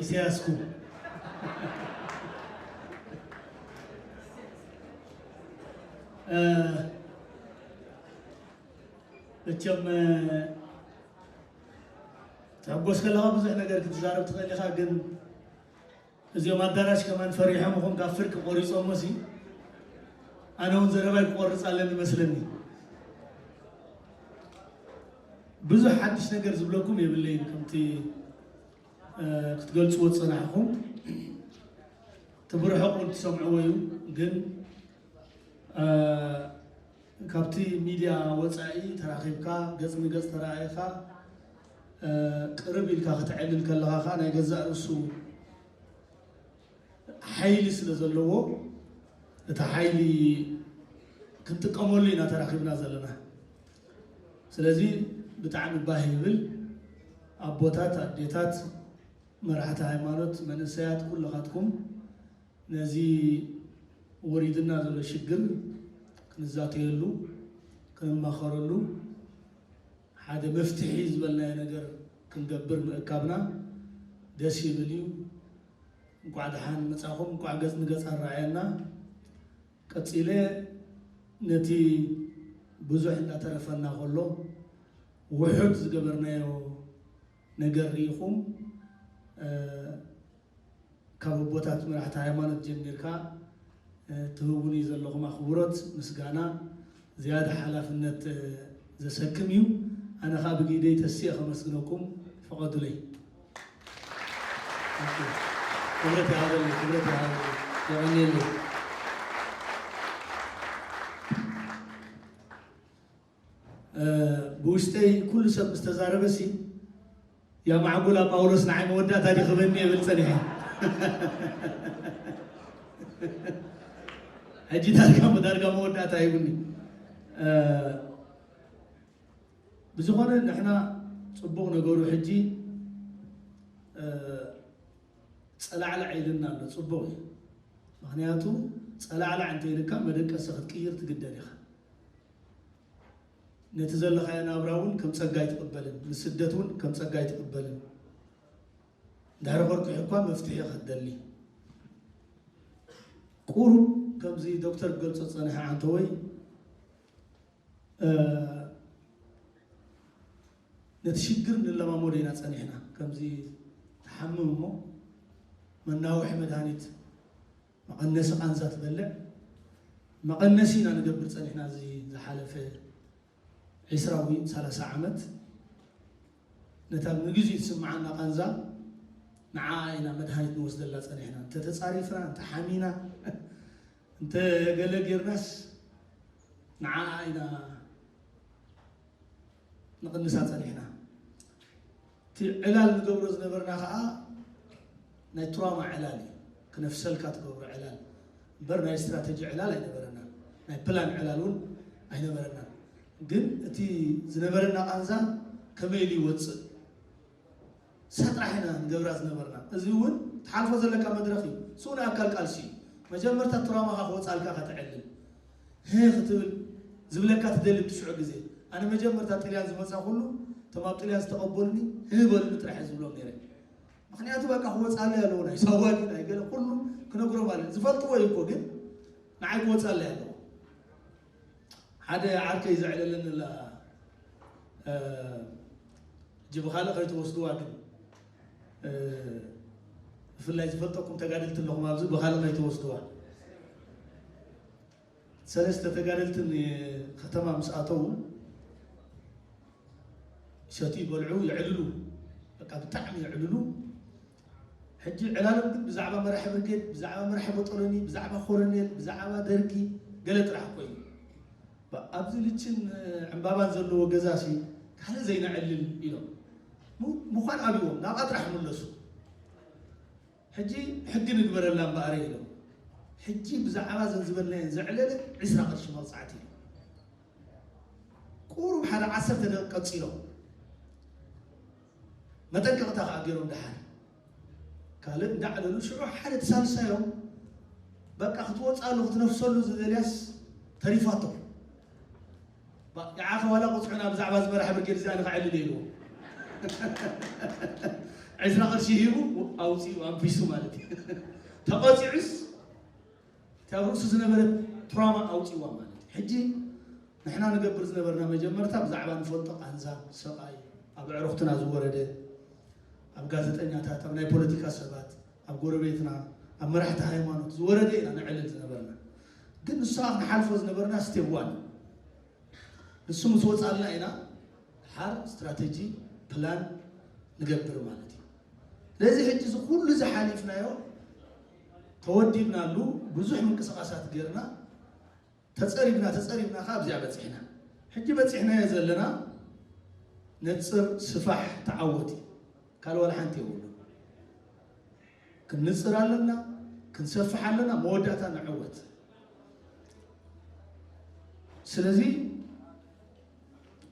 ኢሳያስኩ። እ፣ መቸም፣ እ፣ ትሕጎስ ከለኻ ብዙሕ ነገር ክትዛረብ ትኽእል ኢኻ፣ ግን እዚኦም ኣዳራሽ ከማን ፈሪሖም ይኹን ካብ ፍርቂ ቆሪጾሞ ሲ፣ ኣነ እውን ዘረባይ ክቆርጽ ኣለኒ መስለኒ። ብዙሕ ሓድሽ ነገር ዝብለኩም የብለይን፣ ከምቲ፣ እ፣ ክትገልጽዎ ዝጸናሕኩም። እቲ ብርሑቕ እውን ትሰምዕዎ እዩ፣ ግን፣ እ፣ ካብቲ ሚድያ ወጻኢ ተራኺብካ፣ ገጽ ንገጽ ተራኣይካ፣ እ፣ ቅርብ ኢልካ ከተዕልል ከለኻ ከኣ ናይ ገዛእ ርእሱ ሓይሊ ስለ ዘለዎ፣ እቲ ሓይሊ ክንጥቀመሉ ኢና ተራኺብና ዘለና። ስለዚ ብጣዕሚ ባህ ይብል። ኣቦታት፣ ኣዴታት፣ መራሕቲ ሃይማኖት፣ መንእሰያት፣ ኩልኻትኩም ነዚ ወሪድና ዘሎ ሽግር ክንዛተየሉ፣ ክንማኸረሉ፣ ሓደ መፍትሒ ዝበልናዮ ነገር ክንገብር ምእካብና ደስ ይብል እዩ። እንኳዕ ደሓን መጻኹም፣ እንኳዕ ገጽ ንገጽ ኣረኣየና። ቀጺለ ነቲ ብዙሕ እንዳተረፈና ከሎ ውሑድ ዝገበርናዮ ነገር ርኢኹም፣ እ፣ ካብ ኣቦታት መራሕቲ ሃይማኖት ጀሚርካ፣ እ፣ ትህቡኒ ዘለኹም ኣኽብሮት፣ ምስጋና፣ ዝያዳ ሓላፍነት፣ እ፣ ዘሰክም እዩ። ኣነ ኸኣ ብግደይ ተሲኤ ከመስግነኩም ፍቐዱለይ። ክብረት ይሃበለይ፣ ክብረት ይሃበለይ። የቐንየለይ። እ፣ ብውሽጠይ ኩሉ ሰብ ምስ ተዛረበሲ፣ "ያ ማዕጎላ ጳውሎስ ንዓይ መወዳእታ ዲኽበኒ?" እብል ጸኒሐ። ሕጂ ዳርጋ፣ ዳርጋ መወዳእታ ሂቡኒ። እ፣ ብዝኾነ ንሕና ጽቡቕ ነገሩ ሕጂ፣ እ፣ ጸላዕላዕ ኢልና ኣሎ። ጽቡቕ እዩ። ምኽንያቱ ጸላዕላዕ እንተኢልካ መደቀሲ ክትቅይር ትግደድ ኢኻ። ነቲ ዘለኻዮ ናብራ እውን ከም ጸጋ ኣይትቕበልን፣ ንስደት እውን ከም ጸጋ ኣይትቕበልን። እንድሕሪ ከርኩሕ እኳ መፍትሒ ኢኻ ትደሊ። ቁሩብ ከምዚ ዶክተር ክገልጾ ዝጸንሐ ዓንተወይ፣ እ፣ ነቲ ሽግር ንለማመዶ ኢና ጸኒሕና። ከምዚ ትሓምም እሞ መናውሒ መድሃኒት፣ መቐነሲ ቃንዛ ትበልዕ፣ መቐነሲ ኢና ንገብር ጸኒሕና። እዚ ዝሓለፈ ዒስራ ወይ ሰላሳ ዓመት ነታ ንግዜኡ ትስምዓና ቃንዛ ንዓኣ ኢና መድሃኒት ንወስደላ ጸኒሕና። እንተ ተጻሪፍና፣ እንተ ሓሚና፣ እንተ ገለ ጌርናስ ንዓኣ ኢና ንቕንሳ ጸኒሕና። እቲ ዕላል ንገብሮ ዝነበርና ኸኣ ናይ ትራውማ ዕላል እዩ። ክነፍሰልካ ትገብሮ ዕላል እምበር ናይ ስትራተጂ ዕላል ኣይነበረናን። ናይ ፕላን ዕላል እውን ኣይነበረናን። ግን እቲ ዝነበረና ቃንዛ ከመይ ኢሉ ይወጽእ፣ እሳ ጥራሕ ኢና ንገብራ ዝነበርና። እዚ እውን ትሓልፎ ዘለካ መድረኽ እዩ። ስኡን ኣካል ቃልሲ እዩ። መጀመርታ ትራውማኻ ክወጻልካ ከተዕልል። ህ ክትብል ዝብለካ ትደሊ ብትሽዑ ግዜ። ኣነ መጀመርታ ጥልያን ዝመጻ ኩሉ፣ እቶም ኣብ ጥልያን ዝተቐበሉኒ፣ ህ በሉኒ ጥራሕ እየ ዝብሎም ነይረ። ምኽንያቱ በቃ ክወጻለይ ኣለዎ፣ ናይ ሳዋዲ፣ ናይ ገለ ኩሉ ክነግሮም ኣለ። ዝፈልጥዎ እዩ እኮ፣ ግን ንዓይ ክወጻለይ ኣለዎ። ሓደ ዓርከይ ዘዕለለኒ ኣላ፣ እ፣ ሕጂ ብኻልእ ከይትወስድዋ ግን፣ እ፣ ብፍላይ ዝፈልጠኩም ተጋደልቲ ኣለኹም ኣብዚ፣ ብኻልእ ከይትወስድዋ። ሰለስተ ተጋደልቲ ንከተማ ምስ ኣተዉ ይሰትዩ፣ ይበልዑ፣ የዕልሉ። በቃ ብጣዕሚ የዕልሉ። ሕጂ ዕላሎም ግን ብዛዕባ መራሒ ብርጌድ፣ ብዛዕባ መራሒ ቦጦሎኒ፣ ብዛዕባ ኮረኔል፣ ብዛዕባ ደርጊ ገለ ጥራሕ ኮይኑ። ባ-፣ ኣብዚ ልችን ዕምባባን ዘለዎ ገዛሲ ካልእ ዘይነዕልል ኢሎም። ሙ-፣ ምዃን ኣብዎም ናብኣ ጥራሕ ይምለሱ። ሕጂ ሕጊ ንግበረላ እምበኣረ ኢሎም። ሕጂ ብዛዕባ ዘን ዝበልናየን ዘዕለለ ዒስራ ቅርሺ መቕጻዕቲ ኢሎም። ቁሩብ ሓደ ዓሰርተ ደቂቕ ቀጺሎም። መጠንቀቕታ ከኣ ገይሮም ደሓር። ካልእ እንዳዕለሉ ሽዑ ሓደ እቲ ሳልሳዮም በቃ ክትወጽኣሉ ክትነፍሰሉ ዝደልያስ ተሪፋቶ። ባ-፣ ንዓኸ ዋላ ቁጽዑና ብዛዕባ እዚ መራሒ ብርጌድ እዚ ኣነ ከዕልል ኢልዎ። ዕስራ ቅርሺ ሂቡ ኣውፂኡ ኣንቢሱ ማለት እዩ። ተቐፂዑስ እታ ኣብ ርእሱ ዝነበረት ትራማ ኣውፂዋ ማለት እዩ። ሕጂ ንሕና ንገብር ዝነበርና መጀመርታ ብዛዕባ ንፈልጦ ቃንዛ ሰብኣይ፣ ኣብ ኣዕሩኽትና ዝወረደ፣ ኣብ ጋዜጠኛታት፣ ኣብ ናይ ፖለቲካ ሰባት፣ ኣብ ጎረቤትና፣ ኣብ መራሕቲ ሃይማኖት ዝወረደ ኢና ነዕልል ዝነበርና። ግን ንሱ ከዓ ክንሓልፎ ዝነበርና ስቴፕ ዋን። ንሱ ምስ ወፃልና ኢና ሓር ስትራቴጂ ፕላን ንገብር ማለት እዩ። ስለዚ ሕጂ እዚ ኩሉ ዝሓሊፍናዮ ተወዲብናሉ ብዙሕ ምንቅስቃሳት ገርና ተፀሪብና ተፀሪብና ከዓ ኣብዚኣ በፂሕና። ሕጂ በፂሕናዮ ዘለና ነፅር ስፋሕ ተዓወት እዩ። ካልእ ዋላ ሓንቲ የብሉ። ክንንፅር ኣለና፣ ክንሰፍሕ ኣለና፣ መወዳእታ ንዕወት። ስለዚ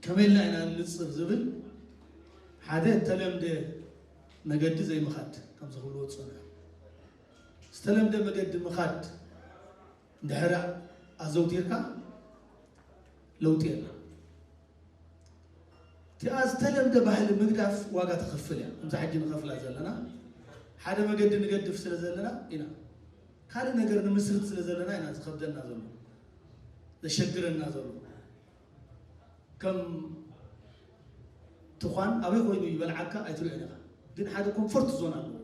ከመይ ኢልና ኢና ንንፅር ዝብል ሓደ እተለምደ መገዲ ዘይምኻድ ከምዚ ክብልዎ ዝፀንሑ ዝተለምደ መገዲ ምኻድ እንድሕር ኣዘውቲርካ ለውጢ የለን። እቲኣ ዝተለምደ ባህሊ ምግዳፍ ዋጋ ተኸፍል እያ። ከምዚ ሕጂ ንኸፍላ ዘለና ሓደ መገዲ ንገድፍ ስለ ዘለና ኢና ካልእ ነገር ንምስርት ስለ ዘለና ኢና ዝኸብደና ዘሎ ዘሸግረና ዘሎ። ከም ትኳን ኣበይ ኮይኑ ይበልዓካ ኣይትሪኦን ኢኻ። ግን ሓደ ኮምፎርት ዞን ኣለዎ።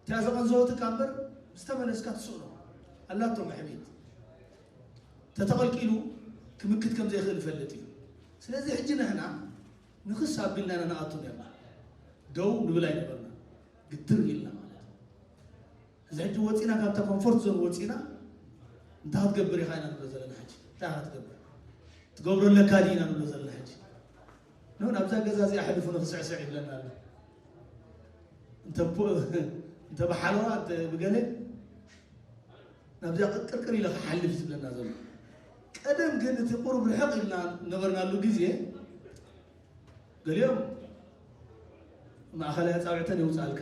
እቲኣ ዘቐንዘወትካ እምበር ምስ ተመለስካ ትስእኖ ኣላቶ መሕቢት ተተቐልቂሉ ክምክት ከም ዘይኽእል ይፈልጥ እዩ። ስለዚ ሕጂ ንሕና ንኽስ ኣቢልና ኢና ንኣቱ ነርና። ደው ንብል ኣይነበርና። ግትር ኢልና ማለት እዩ። እዚ ሕጂ ወፂና ካብታ ኮምፎርት ዞን ወፂና እንታይ ክትገብር ኢኻ ኢና ንብሎ ዘለና ሕጂ እንታይ ኢኻ ክትገብር ትገብሮ ኣለካ ድዩ ኢና ንብሎ ዘለና ሕጂ ኖ ናብዛ ገዛ እዚኣ ሕልፉ ንኽስዕስዕ ይብለና ኣሎ እንተ ብሓለዋ እንተ ብገለ ናብዚኣ ቅርቅር ኢለ ክሓልፍ ዝብለና ዘሎ ቀደም ግን እቲ ቁሩብ ርሕቕ ኢልና ነበርናሉ ግዜ ገሊኦም ማእኸላይ ኣፃብዕተን የውፅኣልካ፣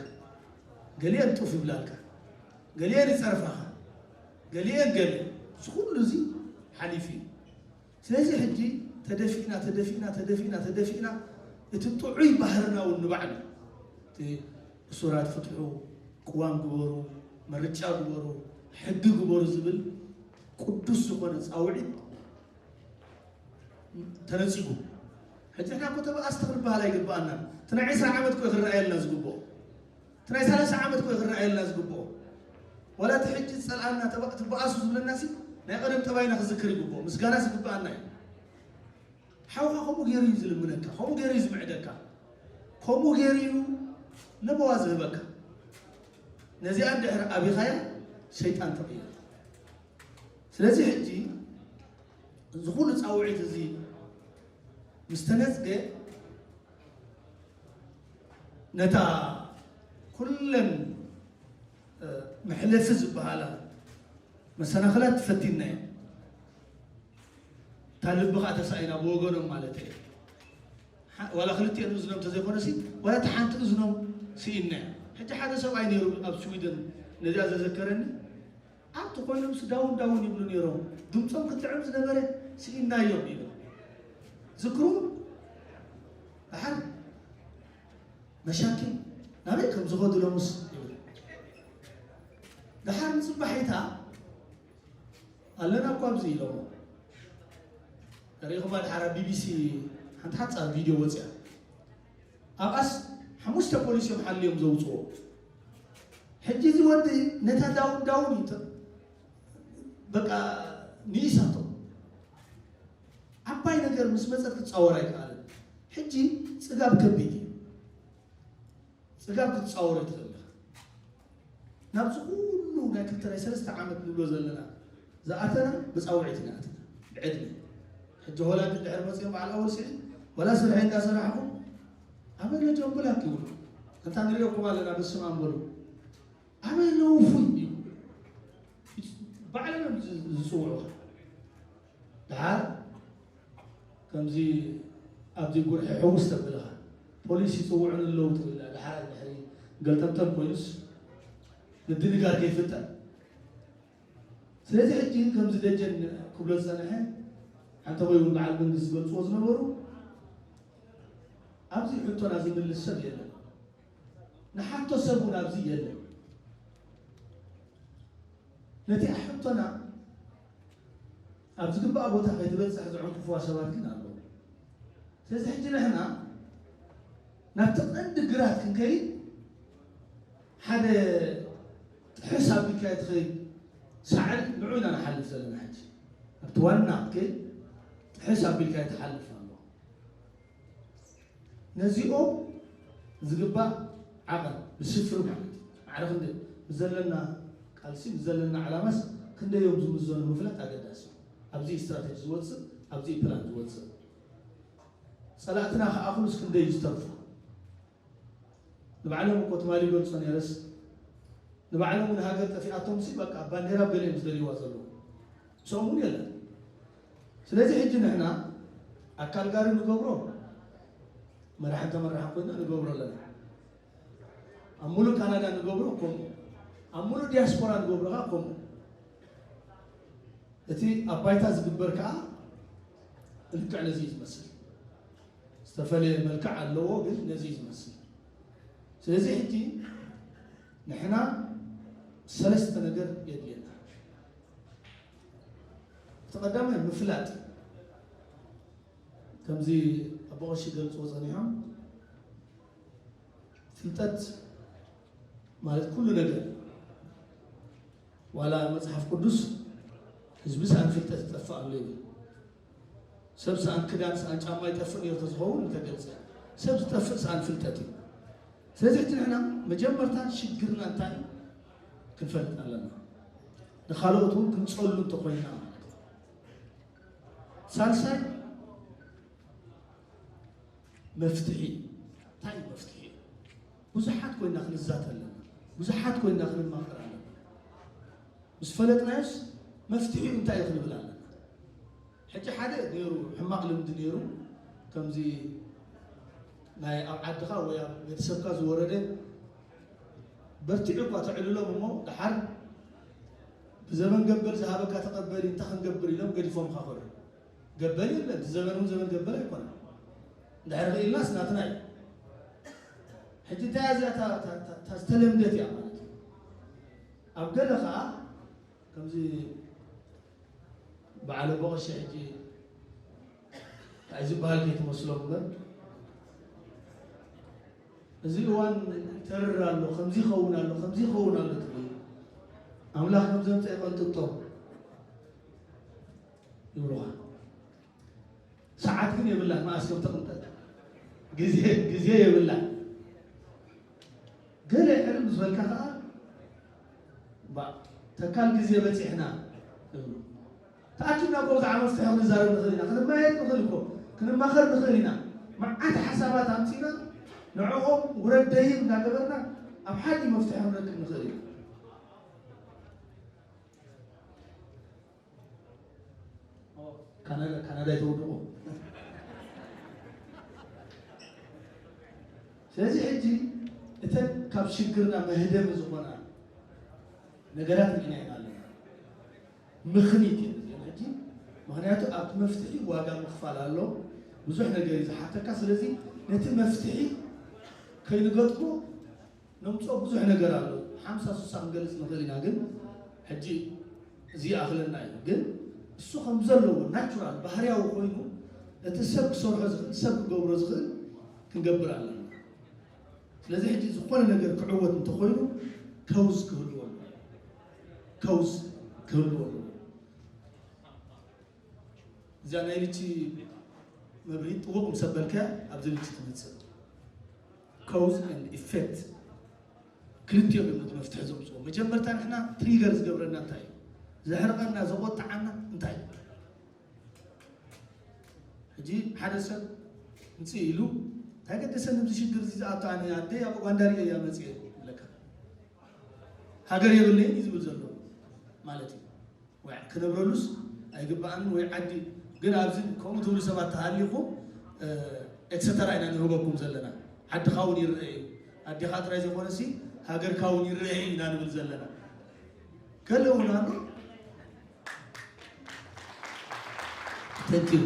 ገሊአን ጡፍ ይብላልካ፣ ገሊአን ይፀርፋኻ፣ ገሊአን ገለ እዚ ኩሉ እዚ ሓሊፉ እዩ። ስለዚ ሕጂ ተደፊእና ተደፊእና ተደፊእና ተደፊእና እቲ ጥዑይ ባህርና እውን ንባዕሉ እቲ እሱራት ፍትሑ፣ ቅዋም ግበሩ፣ ምርጫ ግበሩ፣ ሕጊ ግበሩ ዝብል ቅዱስ ዝኾነ ፃውዒት ተነፂጉ። ሕጂ ንሕና እኮ ተበኣስቲ ክንበሃል ኣይግበኣናን። እቲ ናይ ዕስራ ዓመት እኮ እዩ ክረኣየልና ዝግብኦ። እቲ ናይ ሰላሳ ዓመት እኮ እዩ ክረኣየልና ዝግብኦ። ዋላ እቲ ሕጂ ዝፀልኣና ተበ- ትበኣሱ ዝብለና ሲ ናይ ቀደም ጠባይና ክዝክር ይግብኦ። ምስጋና ዝግበኣና እዩ። ሓውኻ ከምኡ ገይሩ እዩ ዝልምነካ፣ ከምኡ ገይሩ እዩ ዝምዕደካ፣ ከምኡ ገይሩ እዩ ለበዋ ዝህበካ። ነዚኣ እንድሕር ኣቢኻያ ሰይጣን ተቕይር። ስለዚ ሕጂ እዚ ኩሉ ፃውዒት እዚ ምስ ተነፅገ ነታ ኩለን መሕለፊ ዝበሃላ መሰናኽላት ፈቲና እያ። እታ ልቢ ከዓ ተሳኢና ብወገኖም ማለት እየ። ዋላ ክልቲኦን እዝኖም ተዘይኮነሲ ዋላ እታ ሓንቲ እዝኖም ስኢና እያ። ሕጂ ሓደ ሰብኣይ ነይሩ ኣብ ስዊድን ነዚኣ ዘዘከረኒ ኣብቲ ኮይኖም ዳውን ዳውን ይብሉ ነይሮም። ድምፆም ክጥዕም ዝነበረ ስኢናዮም ይብል። ዝክሩ ደሓር መሻኪን ናበይ ከም ዝኸዱ ሎምስ ይብል። ደሓር ንፅባሒታ ኣለና እኳ ኣብዚ ኢሎሞ ሪኢኹማ ደሓር ኣብ ቢቢሲ ሓንቲ ሓፃር ቪድዮ ወፅያ ኣብኣስ ሓሙሽተ ፖሊስ እዮም ሓልዮም ዘውፅዎ ሕጂ እዚ ወዲ ነታ ዳውን ዳውን እዩ በቃ ንኢሳቶ ዓባይ ነገር ምስ መፀት ክፃወር ኣይከኣልን ሕጂ ፅጋብ ከቢድ እዩ ፅጋብ ክትፃወሮ ትኽእል ኢኻ ናብዚ ኩሉ ናይ ክልተ ናይ ሰለስተ ዓመት ንብሎ ዘለና ዝኣተና ብፃውዒት ኢና ኣትና ብዕድመ ሕጂ ሆላንድ ድሕር መፅኦም በዓል ኣወል ስዒድ ወላ ስርሐ እንዳሰራሕኹ ኣበለ ጀምብላክ ይብሉ እንታ ንሪኦኩም ኣለና ብስም ኣንበሉ ኣበለ ውፉይ እዩ ባዕሎም ዝፅውዑኻ ደሓር ከምዚ ኣብዚ ጉርሒ ሕውስ ተብልኻ ፖሊስ ይፅውዑን ኣለዉ ትብላ ደሓር ድሕሪ ገልጠምጠም ኮይኑስ ምድንጋር ከይፍጠር ስለዚ ሕጂ ከምዚ ደጀን ክብሎ ዝፀንሐ ሓንተ ወይ እውን በዓል መንግስቲ ዝገልፅዎ ዝነበሩ ኣብዚ ሕቶና ዝምልስ ሰብ የለን ንሓቶ ሰብ እውን ኣብዚ የለን። ነቲ ሕቶና ኣብ ዝግባእ ቦታ ከይትበጽሕ ዝዕንቅፍዋ ሰባት ግን ኣለዉ። ስለዚ ሕጂ ንሕና ናብቲ ቀንዲ ግራት ክንከይድ፣ ሓደ ጥሕስ ኣቢልካ ትኸይድ ሳዕል ንዑ ኢና ንሓልፍ ዘለና። ሕጂ ኣብቲ ዋና ክትከይድ ጥሕስ ኣቢልካ ትሓልፍ ኣሎ። ነዚኦም ዝግባእ ዓቐን ብስፍሪ ማለት እዩ። ማዕረ ክንደይ ብዘለና ቃልሲ ብዘለና ዕላማስ ክንደይ እዮም ዝምዘኑ ምፍላጥ ኣገዳሲ እዩ። ኣብዚ ስትራቴጂ ዝወፅእ፣ ኣብዚ ፕላን ዝወፅእ፣ ፀላእትና ክኣኽሉስ ክንደይ እዩ ዝተርፎ? ንባዕሎም እኮ ትማሊ ይገልጾ ነይረስ፣ ንባዕሎም እውን ሃገር ጠፊኣቶም ሲ በቃ ባንዴራ ገለ እዮም ዝደልይዋ ዘለዉ። ምስኦም እውን የለን። ስለዚ ሕጂ ንሕና ኣብ ካልጋሪ ንገብሮ፣ መራሕን ተመራሕን ኮይና ንገብሮ ኣለና። ኣብ ሙሉእ ካናዳ ንገብሮ ከምኡ፣ ኣብ ሙሉእ ዲያስፖራ ንገብሮ ከዓ ከምኡ። እቲ ኣብ ባይታ ዝግበር ከዓ ልክዕ ነዚ እዩ ዝመስል። ዝተፈለየ መልክዕ ኣለዎ፣ ግን ነዚ እዩ ዝመስል። ስለዚ ሕጂ ንሕና ሰለስተ ነገር የድልየና። እቲ ቀዳማይ ምፍላጥ፣ ከምዚ ኣቦ ቀሺ ገልፅዎ ፀኒሖም፣ ፍልጠት ማለት ኩሉ ነገር። ዋላ መጽሓፍ ቅዱስ ህዝቢ ሰኣን ፍልጠት ይጠፍእ ኣሎ ይብል። ሰብ ሰኣን ክዳን ሰኣን ጫማ ይጠፍእ ነይሩ ተዝኸውን እንተገልጸ፣ ሰብ ዝጠፍእ ሰኣን ፍልጠት እዩ። ስለዚ ሕጂ ንሕና መጀመርታ ሽግርና እንታይ እዩ ክንፈልጥ ኣለና። ንኻልኦት እውን ክንጸሉ እንተኾይና ማለት እዩ። ሳልሳይ መፍትሒ። እንታይ እዩ መፍትሒ? ብዙሓት ኮይና ክንዛተ ኣለና። ብዙሓት ኮይና ክንማኸር ኣለና። ምስ ፈለጥናዮስ መፍትሒኡ እንታይ እዩ ክንብል ኣለና። ሕጂ ሓደ ነይሩ፣ ሕማቕ ልምዲ ነይሩ፣ ከምዚ ናይ ኣብ ዓድኻ ወይ ኣብ ቤተሰብካ ዝወረደ፣ በርቲዑ እኳ ተዕልሎም እሞ ደሓር ብዘበን ገበል ዝሃበካ ተቐበል እንታይ ክንገብር ኢሎም ገዲፎምኻ ከዱ። ገበል የለን፣ እቲ ዘበን እውን ዘበን ገበል ኣይኮነን። እንድሕር ክኢልናስ ናትና እዩ። ሕጂ እንታይ እያ እዚኣ እታ፣ እታ፣ እታ፣ እታ ዝተለምደት እያ ማለት እዩ። ኣብ ገለ ኸዓ ከምዚ በዓል ኣቦ ቀሺ ሕጂ እንታይ ዝበሃል ከይትመስሎም እምበር፣ እዚ እዋን ይተርር ኣሎ፣ ከምዚ ይኸውን ኣሎ፣ ከምዚ ይኸውን ኣሎ ትብል። ኣምላኽ ከም ዘምፀ ይቐንጥጦ ይብሉኻ። ሰዓት ግን የብላን፣ መዓስ ከም ተቕንጠጥ ግዜ፣ ግዜ የብላን። ገለ ሕልም ዝበልካ ከኣ፣ ባ፣ ተካል ግዜ በጺሕና እብሉ። ተኣኪብና እኮ ብዛዕባ መፍትሒ ክንዛረብ ንኽእል ኢና። ክንመያየጥ ንኽእል እኮ፣ ክንማኸር ንኽእል ኢና። መዓት ሓሳባት ኣምጺእና፣ ንዕኦም ውረድ ደይብ እናገበርና፣ ኣብ ሓዲ መፍትሒ ክንረክብ ንኽእል ኢና። ካናዳ፣ ካናዳ ይተውድቑ። ስለዚ ሕጂ እተን ካብ ሽግርና መህደሚ ዝኾና ነገራት ርኢና ኢና ኣለና። ምኽኒት እየን እዚአን ሕጂ። ምኽንያቱ ኣብቲ መፍትሒ ዋጋ ምኽፋል ኣሎ። ብዙሕ ነገር እዩ ዝሓተካ። ስለዚ ነቲ መፍትሒ ከይንገጥሞ ነምፅኦ ብዙሕ ነገር ኣሎ። ሓምሳ ስሳ ክንገልፅ ንኽእል ኢና፣ ግን ሕጂ እዚ ይኣኽለና እዩ። ግን እሱ ከም ዘለዎ ናቹራል ባህርያዊ ኮይኑ እቲ ሰብ ክሰርሖ ዝኽእል፣ ሰብ ክገብሮ ዝኽእል ክንገብር ኣለና። ስለዚ ሕጂ ዝኾነ ነገር ክዕወት እንተኾይኑ ከውዝ ክህልዎ ኣለዎ። ከውዝ ክህልዎ ኣለዎ። እዚኣ ናይ ልቺ መብርሂት ጥውቕ ምስ ኣበልካያ ኣብዚ ልቺ ትመጽእ። Cause and effect ክልቲኦም እዮም ነቲ መፍትሒ ዘምጽኡ። መጀመርታ ንሕና ትሪገር ዝገብረና እንታይ እዩ? ዘሕርቐና፣ ዘቖጥዓና እንታይ እዩ? ሕጂ ሓደ ሰብ ምጽእ ኢሉ እንታይ ገደሰኒ ኣብዚ ሽግር እዚ ዝኣቱ፣ ኣነ ኣደይ ኣብ ኡጋንዳ ርእየ እያ መጽየ ይብለካ። ሃገር የብለይን እዩ ዝብል ዘሎ ማለት እዩ። ወይ ክነብረሉስ ኣይግባኣንን ወይ ዓዲ። ግን ኣብዚ ከምኡ ትብሉ ሰባት ተሃሊኹም፣ እ፣ ኤትሰተራ ኢና ንህበኩም ዘለና። ዓድኻ እውን ይረአ እዩ። ኣዴኻ ጥራይ ዘይኮነሲ ሃገርካ እውን ይረአ እዩ ኢና ንብል ዘለና። ገለ እውን ኣሎ። Thank you።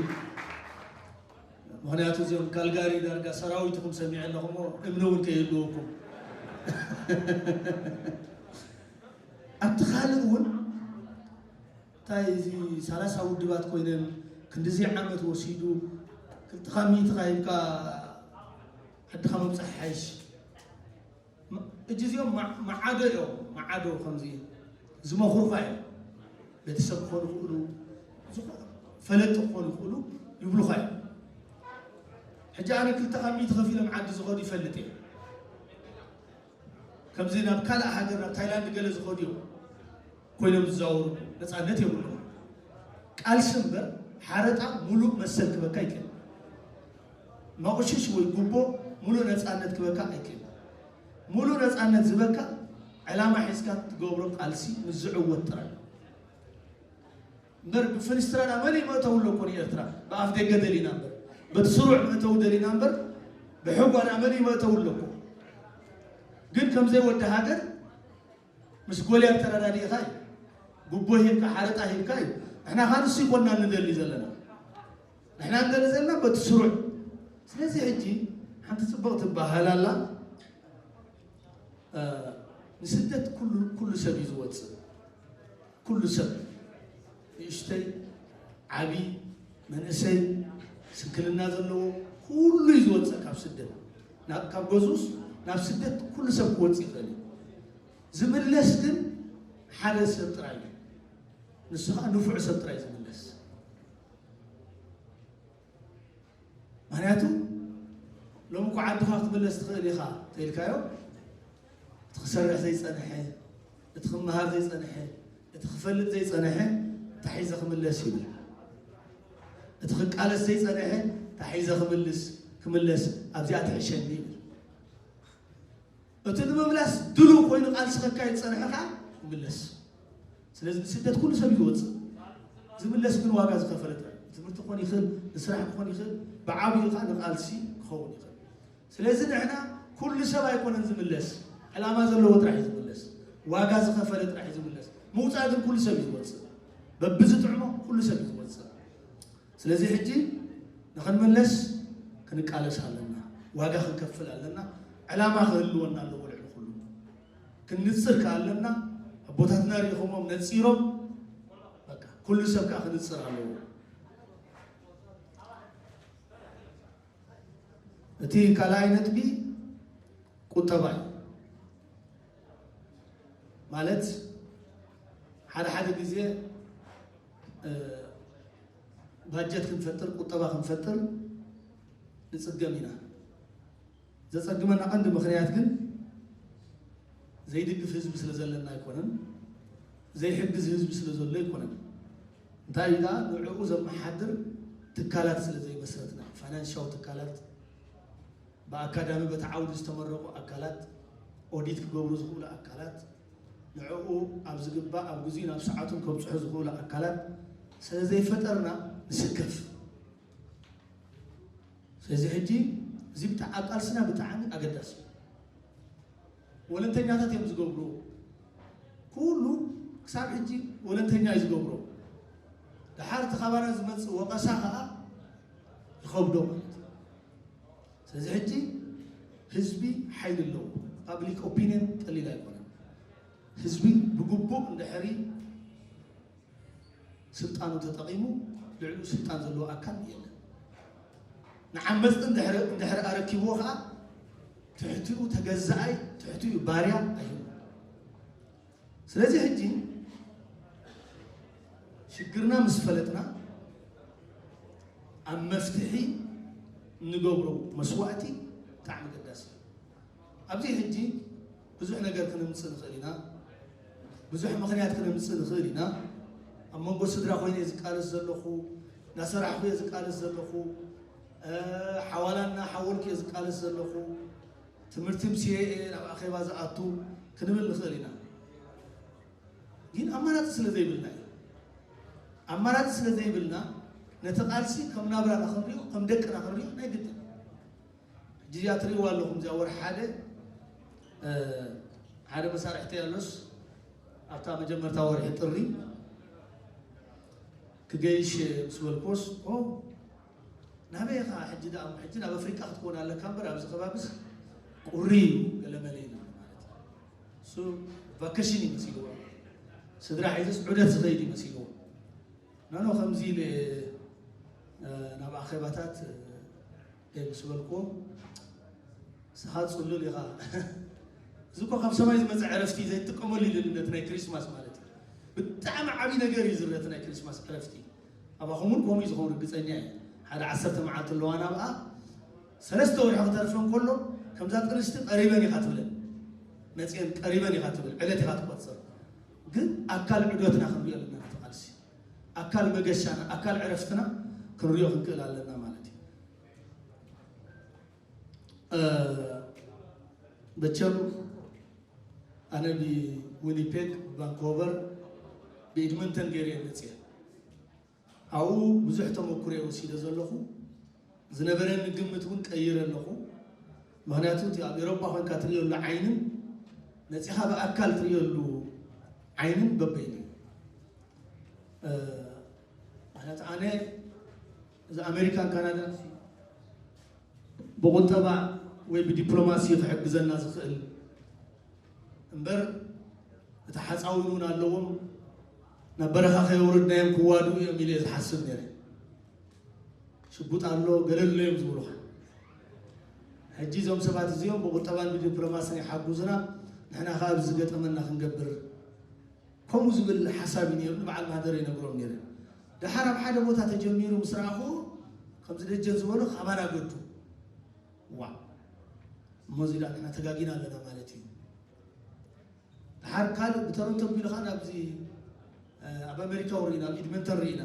ምኽንያቱ እዚኦም ካልጋሪ ዳርጋ ሰራዊትኩም ሰሚዐ ኣለኹ እሞ እምኒ እውን ከይህልወኩም። ኣብቲ ካልእ እውን እንታይ እዚ ሰላሳ ውድባት ኮይነን ክንድዚ ዓመት ወሲዱ ክልተ ካብ ሚእቲ ካሂብካ ዓድኻ ምብፃሕ ሓይሽ። እጅ እዚኦም መዓዶ እዮም። መዓዶ ከምዚ ዝመኽሩኻ እዮም። ቤተሰብ ክኾኑ ይኽእሉ፣ ፈለጥቲ ክኾኑ ይኽእሉ፣ ይብሉኻ እዮም። ሕጂ ኣነ ክልተ ካብ ሚእቲ ከፊሎም ዓዲ ዝኸዱ ይፈልጥ እየ። ከምዚ ናብ ካልእ ሃገር ናብ ታይላንድ ገለ ዝኸዱ እዮም ኮይኖም ዝዛወሩ። ነፃነት የብሉ። ቃልሲ እምበር ሓረጣ ሙሉእ መሰል ክበካ ይክእል። መቑሽሽ ወይ ጉቦ ሙሉእ ነፃነት ክበካ ኣይክእል። ሙሉእ ነፃነት ዝበካ ዕላማ ሒዝካ ትገብሮ ቃልሲ ምስ ዝዕወት ጥራይ። እምበር ብፍንስትራና መን ይመእተው ኣለኮ ንኤርትራ? ብኣፍ ደገ ደሊና እምበር፣ በቲ ስሩዕ መእተው ደሊና እምበር፣ ብሕጓና መን ይመእተው ኣለኮ? ግን ከምዘይ ወዲ ሃገር ምስ ጎልያድ ተረዳዲእካ እዩ። ጉቦ ሂብካ፣ ሓረጣ ሂብካ እዩ። ንሕና ኻንሱ ይኮና ንደሊ ዘለና። ንሕና ንደሊ ዘለና በቲ ስሩዕ። ስለዚ ሕጂ ሓንቲ ጽብቕቲ ባህል ኣላ። እ፣ ንስደት ኩሉ፣ ኩሉ ሰብ እዩ ዝወጽእ። ኩሉ ሰብ፣ ንእሽተይ፣ ዓቢ፣ መንእሰይ፣ ስንክልና ዘለዎ፣ ኩሉ እዩ ዝወጽእ ካብ ስደት። ናብ፣ ካብ ገዝኡስ ናብ ስደት ኩሉ ሰብ ክወጽእ ይኽእል እዩ። ዝምለስ ግን ሓደ ሰብ ጥራይ እዩ። ንሱ ኸዓ ንፉዕ ሰብ ጥራይ ዝምለስ። ምኽንያቱ ሎሚ እኮ ዓድኻ ክትምለስ ትኽእል ኢኻ ተኢልካዮ፣ እቲ ክሰርሕ ዘይጸንሐ፣ እቲ ክመሃር ዘይጸንሐ፣ እቲ ክፈልጥ ዘይጸንሐ እንታይ ሒዘ ክምለስ ይብል። እቲ ክቃለስ ዘይጸንሐ እንታይ ሒዘ ክምልስ፣ ክምለስ ኣብዚኣ ትሕሸኒ ይብል። እቲ ንምምላስ ድሉው ኮይኑ ቃልሲ ከካይድ ዝጸንሐ ከዓ ይምለስ። ስለዚ ንስደት ኩሉ ሰብ እዩ ዝወጽእ። ዝምለስ ግን ዋጋ ዝኸፈለ ጥራይ። ንትምህርቲ ክኾን ይኽእል፣ ንስራሕ ክኾን ይኽእል፣ ብዓብዩ ከዓ ንቃልሲ ክኸውን ይኽእል። ስለዚ ንሕና ኩሉ ሰብ ኣይኮነን ዝምለስ፣ ዕላማ ዘለዎ ጥራሕ እዩ ዝምለስ፣ ዋጋ ዝኸፈለ ጥራሕ እዩ ዝምለስ። ምውጻእ ግን ኩሉ ሰብ እዩ ዝወጽእ፣ በብዝጥዕሞ ኩሉ ሰብ እዩ ዝወጽእ። ስለዚ ሕጂ ንኽንምለስ ክንቃለስ ኣለና፣ ዋጋ ክንከፍል ኣለና፣ ዕላማ ክህልወና ኣለዎ ልዕሊ ኩሉ። ክንጽር ከኣ ኣለና፣ ኣቦታትና ርኢኹሞም ነጺሮም፣ በቃ ኩሉ ሰብ ከኣ ክንጽር ኣለዎ። እቲ ካልኣይ ነጥቢ ቁጠባ እዩ። ማለት ሓደ ሓደ ግዜ እ፣ ባጀት ክንፈጥር፣ ቁጠባ ክንፈጥር ንጽገም ኢና። ዘጸግመና ቀንዲ ምኽንያት ግን ዘይድግፍ ህዝቢ ስለ ዘለና ኣይኮነን፣ ዘይሕግዝ ህዝቢ ስለ ዘሎ ኣይኮነን። እንታይ ኢላ ንዕኡ ዘመሓድር ትካላት ስለ ዘይመስረትና፣ ፋይናንሻዊ ትካላት ብኣካዳሚ በቲ ዓውዲ ዝተመረቑ ኣካላት፣ ኦዲት ክገብሩ ዝኽእሉ ኣካላት፣ ንዕኡ ኣብ ዝግባእ ኣብ ግዜኡ ናብ ሰዓቱን ከብጽሑ ዝኽእሉ ኣካላት ስለ ዘይፈጠርና ንስከፍ። ስለዚ ሕጂ እዚ ብጣ-፣ ኣብ ቃልስና ብጣዕሚ ኣገዳሲ እዩ። ወለንተኛታት እዮም ዝገብሩ። ኩሉ ክሳብ ሕጂ ወለንተኛ እዩ ዝገብሮ። ደሓር እቲ ካባና ዝመጽእ ወቐሳ ኸኣ ይኸብዶ ማለት እዩ። ስለዚ ሕጂ ህዝቢ ሓይሊ ኣለዎ። ፓብሊክ ኦፒንየን ቀሊል ኣይኮነን። ህዝቢ ብግቡእ እንድሕሪ ስልጣኑ ተጠቒሙ ልዕሊኡ ስልጣን ዘለዎ ኣካል የለን። ንዓመፅቲ እንድሕሪ፣ እንድሕሪ ኣረኪብዎ ኸዓ ትሕቲኡ ተገዛኣይ፣ ትሕቲኡ ባርያ ኣይህሉ። ስለዚ ሕጂ ሽግርና ምስ ፈለጥና ኣብ መፍትሒ እንገብሮ መስዋእቲ ብጣዕሚ ኣገዳሲ እዩ። ኣብዚ ሕጂ ብዙሕ ነገር ክነምጽእ ንኽእል ኢና። ብዙሕ ምኽንያት ክነምጽእ ንኽእል ኢና። ኣብ መንጎ ስድራ ኮይነ እየ ዝቃለስ ዘለኹ፣ እናሰራሕኩ እየ ዝቃለስ ዘለኹ፣ እ፣ ሓዋላ እናሓወልኩ እየ ዝቃለስ ዘለኹ፣ ትምህርቲ ምስ እየ ናብ ኣኼባ ዝኣቱ ክንብል ንኽእል ኢና። ግን ኣማራጺ ስለ ዘይብልና እዩ። ኣማራጺ ስለ ዘይብልና ነቲ ቃልሲ ከም ናብራና ክንሪኦ፣ ከም ደቅና ክንሪኦ ናይ ግድን። ሕጂ እዚኣ ትርእይዋ ኣለኹም፣ እዚኣ ወርሒ ሓደ፣ እ፣ ሓደ መሳርሕተይ ኣሎስ ኣብታ መጀመርታ ወርሒ ጥሪ ክገይሽ ምስ በልኩዎስ፣ ኦ፣ ናበይ ኢኻ ሕጂ ደኣ? ሕጂ ናብ ኣፍሪቃ ክትኮን ኣለካ እምበር ኣብዚ ከባቢስ ቁሪ እዩ፣ ገለመለ እዩ ማለት እዩ። እሱ ቫኬሽን ይመስልዎ፣ ስድራ ሒዝስ ዑደት ዝኸይድ ይመስልዎ። ናኖ ከምዚ ኢለ ናብ ኣኼባታት ምስ በልክዎ፣ ንስኻ ጽሉል ኢኻ፣ እዚ እኮ ካብ ሰማይ ዝመጸ ዕረፍቲ ዘይትጥቀመሉ ኢሉኒ፣ ነቲ ናይ ክሪስማስ ማለት እዩ። ብጣዕሚ ዓብዪ ነገር እዩ ዝረቲ ናይ ክሪስማስ ዕረፍቲ። ኣባኹም እውን ከምኡ እዩ ዝኸውን ርግጸኛ እየ። ሓደ ዓሰርተ መዓልቲ ኣለዋ ናብኣ፣ ሰለስተ ወርሒ ክተርፈን ከሎ ከምዛ ጥንስቲ ቀሪበን ኢኻ ትብለን፣ መፅአን ቀሪበን ኢኻ ትብል፣ ዕለት ኢኻ ትቆፅር። ግን ኣካል ዕዶትና ክንሪኦ ኣለና፣ ነቲ ቃልሲ ኣካል መገሻና ኣካል ዕረፍትና ክንሪኦ ክንክእል ኣለና ማለት እዩ። መቸም ኣነ ብዊኒፔግ፣ ብቫንኮቨር፣ ብኤድመንተን ገይረ እየ መፅየ። ኣብኡ ብዙሕ ተመኩሮ እየ ወሲደ ዘለኹ። ዝነበረኒ ግምት እውን ቀይረ ኣለኹ። ምክንያቱ እቲ ኣብ ኤሮጳ ኮንካ ትሪኦ ኣሎ ዓይንን መፂኻ ብኣካል ትሪኦ ኣሎ ዓይንን በበይኑ። ምክንያቱ ኣነ እዚ ኣሜሪካን ካናዳን ብቁጠባ ወይ ብዲፕሎማሲ ክሕግዘና ዝኽእል እምበር፣ እቲ ሓፃዊን እውን ኣለዎም፣ ናብ በረኻ ከየውረድናዮም ክዋድኡ እዮም ኢለ ዝሓስብ ነይረ። ሽጉጥ ኣሎ፣ ገለ ኣሎ እዮም ዝብሉኻ። ሕጂ እዞም ሰባት እዚኦም ብቁጠባን ብዲፕሎማስን ይሓግዙና፣ ንሕና ከዓ ኣብዚ ዝገጠመና ክንገብር፣ ከምኡ ዝብል ሓሳብ እዩ ነይሩ። ንበዓል ማህደር ይነግሮም ነይረ። ደሓር ኣብ ሓደ ቦታ ተጀሚሩ ምስ ረኣኹ፣ ከምዚ ደጀን ዝበሎ ካባና ገዱ። ዋ፣ እሞ እዚ ደኣ ንሕና ተጋጊና ኣለና ማለት እዩ። ደሓር ካልእ ብቶሮንቶ ኣቢሉ ኸኣ ናብዚ ኣብ ኣሜሪካ እውን ርኢና፣ ኣብ ኤድመንተን ርኢና፣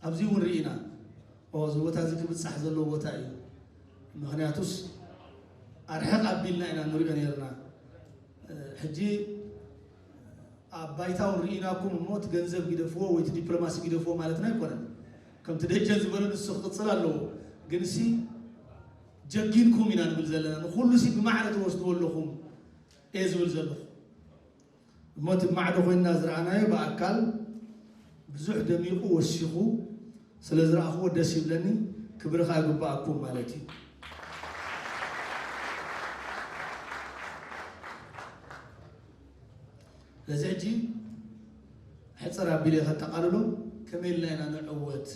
ኣብዚ እውን ርኢና። እዚ ቦታ እዚ ክብፃሕ ዘለዎ ቦታ እዩ። ምክንያቱስ ኣርሕቕ ኣቢልና ኢና ንሪኦ ነርና። ሕጂ ኣብ ባይታ እውን ርኢናኩም እሞ እቲ ገንዘብ ግደፍዎ ወይ እቲ ዲፕሎማሲ ግደፍዎ ማለትና ኣይኮነን። ከምቲ ደጀን ዝበሎ ንሱ ክቕፅል ኣለዎ። ግንሲ ጀጊንኩም ኢና ንብል ዘለና። ንኩሉ ሲ ብማዕረ ትወስድዎ ኣለኹም እየ ዝብል ዘለኹ። እሞ እቲ ማዕዶ ኮይንና ዝረኣናዮ ብኣካል ብዙሕ ደሚቑ ወሲኹ ስለ ዝረኣኽዎ ደስ ይብለኒ። ክብሪ ከኣ ይግበኣኩም ማለት እዩ። ስለዚ ሕጂ ሕፅር ኣቢለ ከጠቓልሎ፣ ከመይ ኢልና ኢና ንዕወት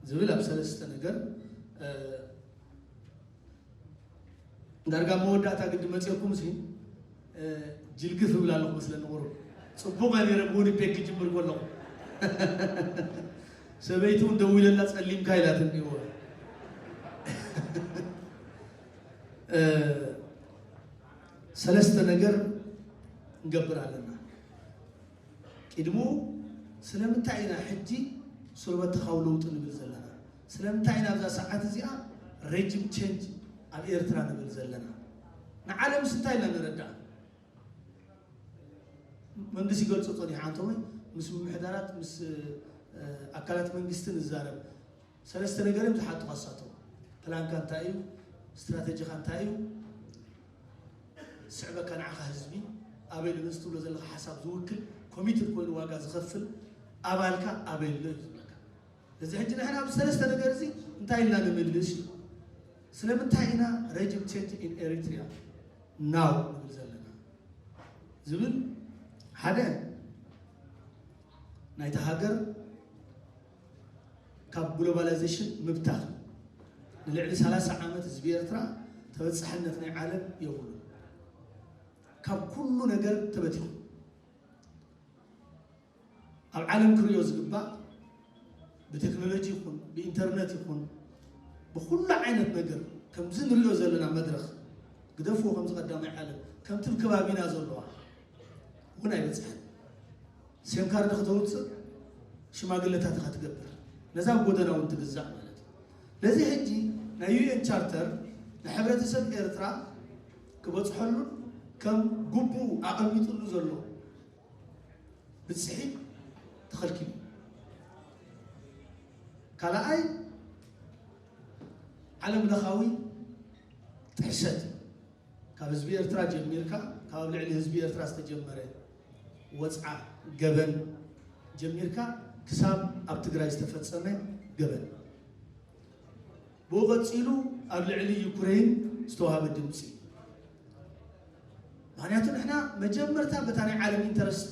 ዝብል ኣብ ሰለስተ ነገር ዳርጋ መወዳእታ ግዲ መፅኦኩም ሲ ጅልግፍ እብል ኣለኹ መስለኒ። ቁሩብ ፅቡቕ እየ ነይረ ብዊኒፔግ ክጅምር ከለኹ። ሰበይቲ እውን ደዊለላ ጸሊምካ ኢላትኒ እወ። ሰለስተ ነገር ንገብር ኣለና። ቅድሙ ስለምንታይ ኢና ሕጂ ስርበተኻዊ ለውጢ ንብል ዘለና? ስለምንታይ ኢና ኣብዛ ሰዓት እዚኣ ሬጅም ቸንጅ ኣብ ኤርትራ ንብል ዘለና? ንዓለምስ እንታይ ኢና ንረዳእ? መንግስቲ ይገልጾ ጸኒሑ፣ ኣንተ ወይ ምስ ምምሕዳራት፣ ምስ ኣካላት መንግስቲ ንዛረብ። ሰለስተ ነገር እዮም ዝሓቱ ካሳቶም። ፕላንካ እንታይ እዩ? ስትራተጂኻ እንታይ እዩ? ስዕበካ ንዓኻ ህዝቢ ኣበይ ኣሎ? ነዚ ትብሎ ዘለኻ ሓሳብ ዝውክል፣ ኮሚትድ ኮይኑ ዋጋ ዝኸፍል ኣባልካ ኣበይ ኣሎ እዩ ዝብለካ። እዚ ሕጂ ንሕና ኣብዚ ሰለስተ ነገር እዚ እንታይ ኢልና ንምልስ እዩ? ስለምንታይ ኢና ሬጅም ቸንጅ ኢን ኤሪትሪያ ናው ንብል ዘለና ዝብል ሓደ ናይቲ ሃገር ካብ ግሎባላይዜሽን ምብታኽ። ንልዕሊ ሰላሳ ዓመት ህዝቢ ኤርትራ ተበጻሕነት ናይ ዓለም የብሉን። ካብ ኩሉ ነገር ተበቲኹ። ኣብ ዓለም ክርእዮ ዝግባእ ብቴክኖሎጂ ይኹን ብኢንተርነት ይኹን ብኩሉ ዓይነት ነገር ከምዚ ንርእዮ ዘለና መድረኽ ግደፍዎ፣ ከምዚ ቀዳማይ ዓለም ከምቲ ኣብ ከባቢና ዘለዋ እውን ኣይበጽሐን። ሴም ካርድ ከተውፅእ ሽማግለታት ኢኻ ትገብር፣ ነዛ ኣብ ጎደና እውን ትግዛእ ማለት እዩ። ነዚ ሕጂ ናይ ዩ ኤን ቻርተር ንሕብረተሰብ ኤርትራ ክበፅሐሉን ከም ግቡኡ ኣቐሚጥሉ ዘሎ ብፅሒት ተኸልኪሉ። ካልኣይ ዓለም ለኻዊ ጥሕሰት ካብ ህዝቢ ኤርትራ ጀሚርካ፣ ካብ ኣብ ልዕሊ ህዝቢ ኤርትራ ዝተጀመረ ወፅዓ ገበን ጀሚርካ ክሳብ ኣብ ትግራይ ዝተፈፀመ ገበን፣ ብኡ ቀፂሉ ኣብ ልዕሊ ዩክሬን ዝተዋሃበ ድምፂ፣ ምክንያቱ ንሕና መጀመርታ በታ ናይ ዓለም ኢንተረስት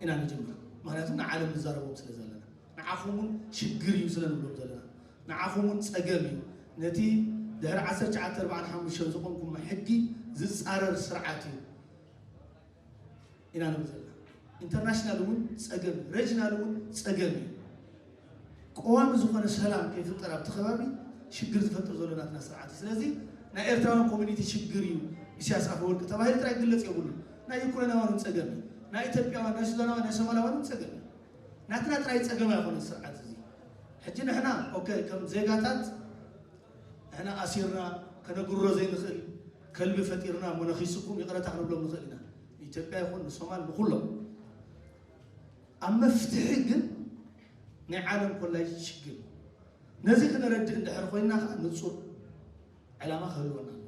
ኢና ንጅምር። ምክንያቱ ንዓለም ንዛረቦም ስለ ዘለና፣ ንዓኹም እውን ሽግር እዩ ስለ ንብሎም ዘለና፣ ንዓኹም እውን ጸገም እዩ። ነቲ ድሕሪ ዓሰርተ ትሽዓተ ኣርባዓን ሓሙሽተን ዝቆምኩም ሕጊ ዝጻረር ስርዓት እዩ ኢና ንብል ዘለና። ኢንተርናሽናል እውን ጸገም እዩ፣ ሬጅናል እውን ጸገም እዩ። ቀዋሚ ዝኾነ ሰላም ከይፍጠር ኣብቲ ከባቢ ሽግር ዝፈጥር ዘሎ ናትና ስርዓት እዩ። ስለዚ ናይ ኤርትራውያን ኮሚኒቲ ሽግር እዩ ኢሳያስ ኣፈወርቂ ተባሂሉ ጥራይ ክግለጽ የብሉን። ናይ ዩክሬናውያን እውን ጸገም እዩ፣ ናይ ኢትዮጵያውያን፣ ናይ ሱዳናውያን፣ ናይ ሶማላውያን እውን ጸገም እዩ። ናትና ጥራይ ጸገም ኣይኮነን ስርዓት እዚ። ሕጂ ንሕና ኦኬ ከም ዜጋታት ንሕና ኣሲርና ከነጉርሮ ዘይንኽእል ከልቢ ፈጢርና እሞ ነኺስኩም ይቕረታ ክንብሎም ንኽእል ኢና። ንኢትዮጵያ ይኹን ንሶማል ንኹሎም። ኣብ መፍትሒ ግን ናይ ዓለም ኮላይ ሽግር። ነዚ ክነረድእ እንድሕር ኮይና ከዓ ንጹር ዕላማ ክህልወና ኣለዎ።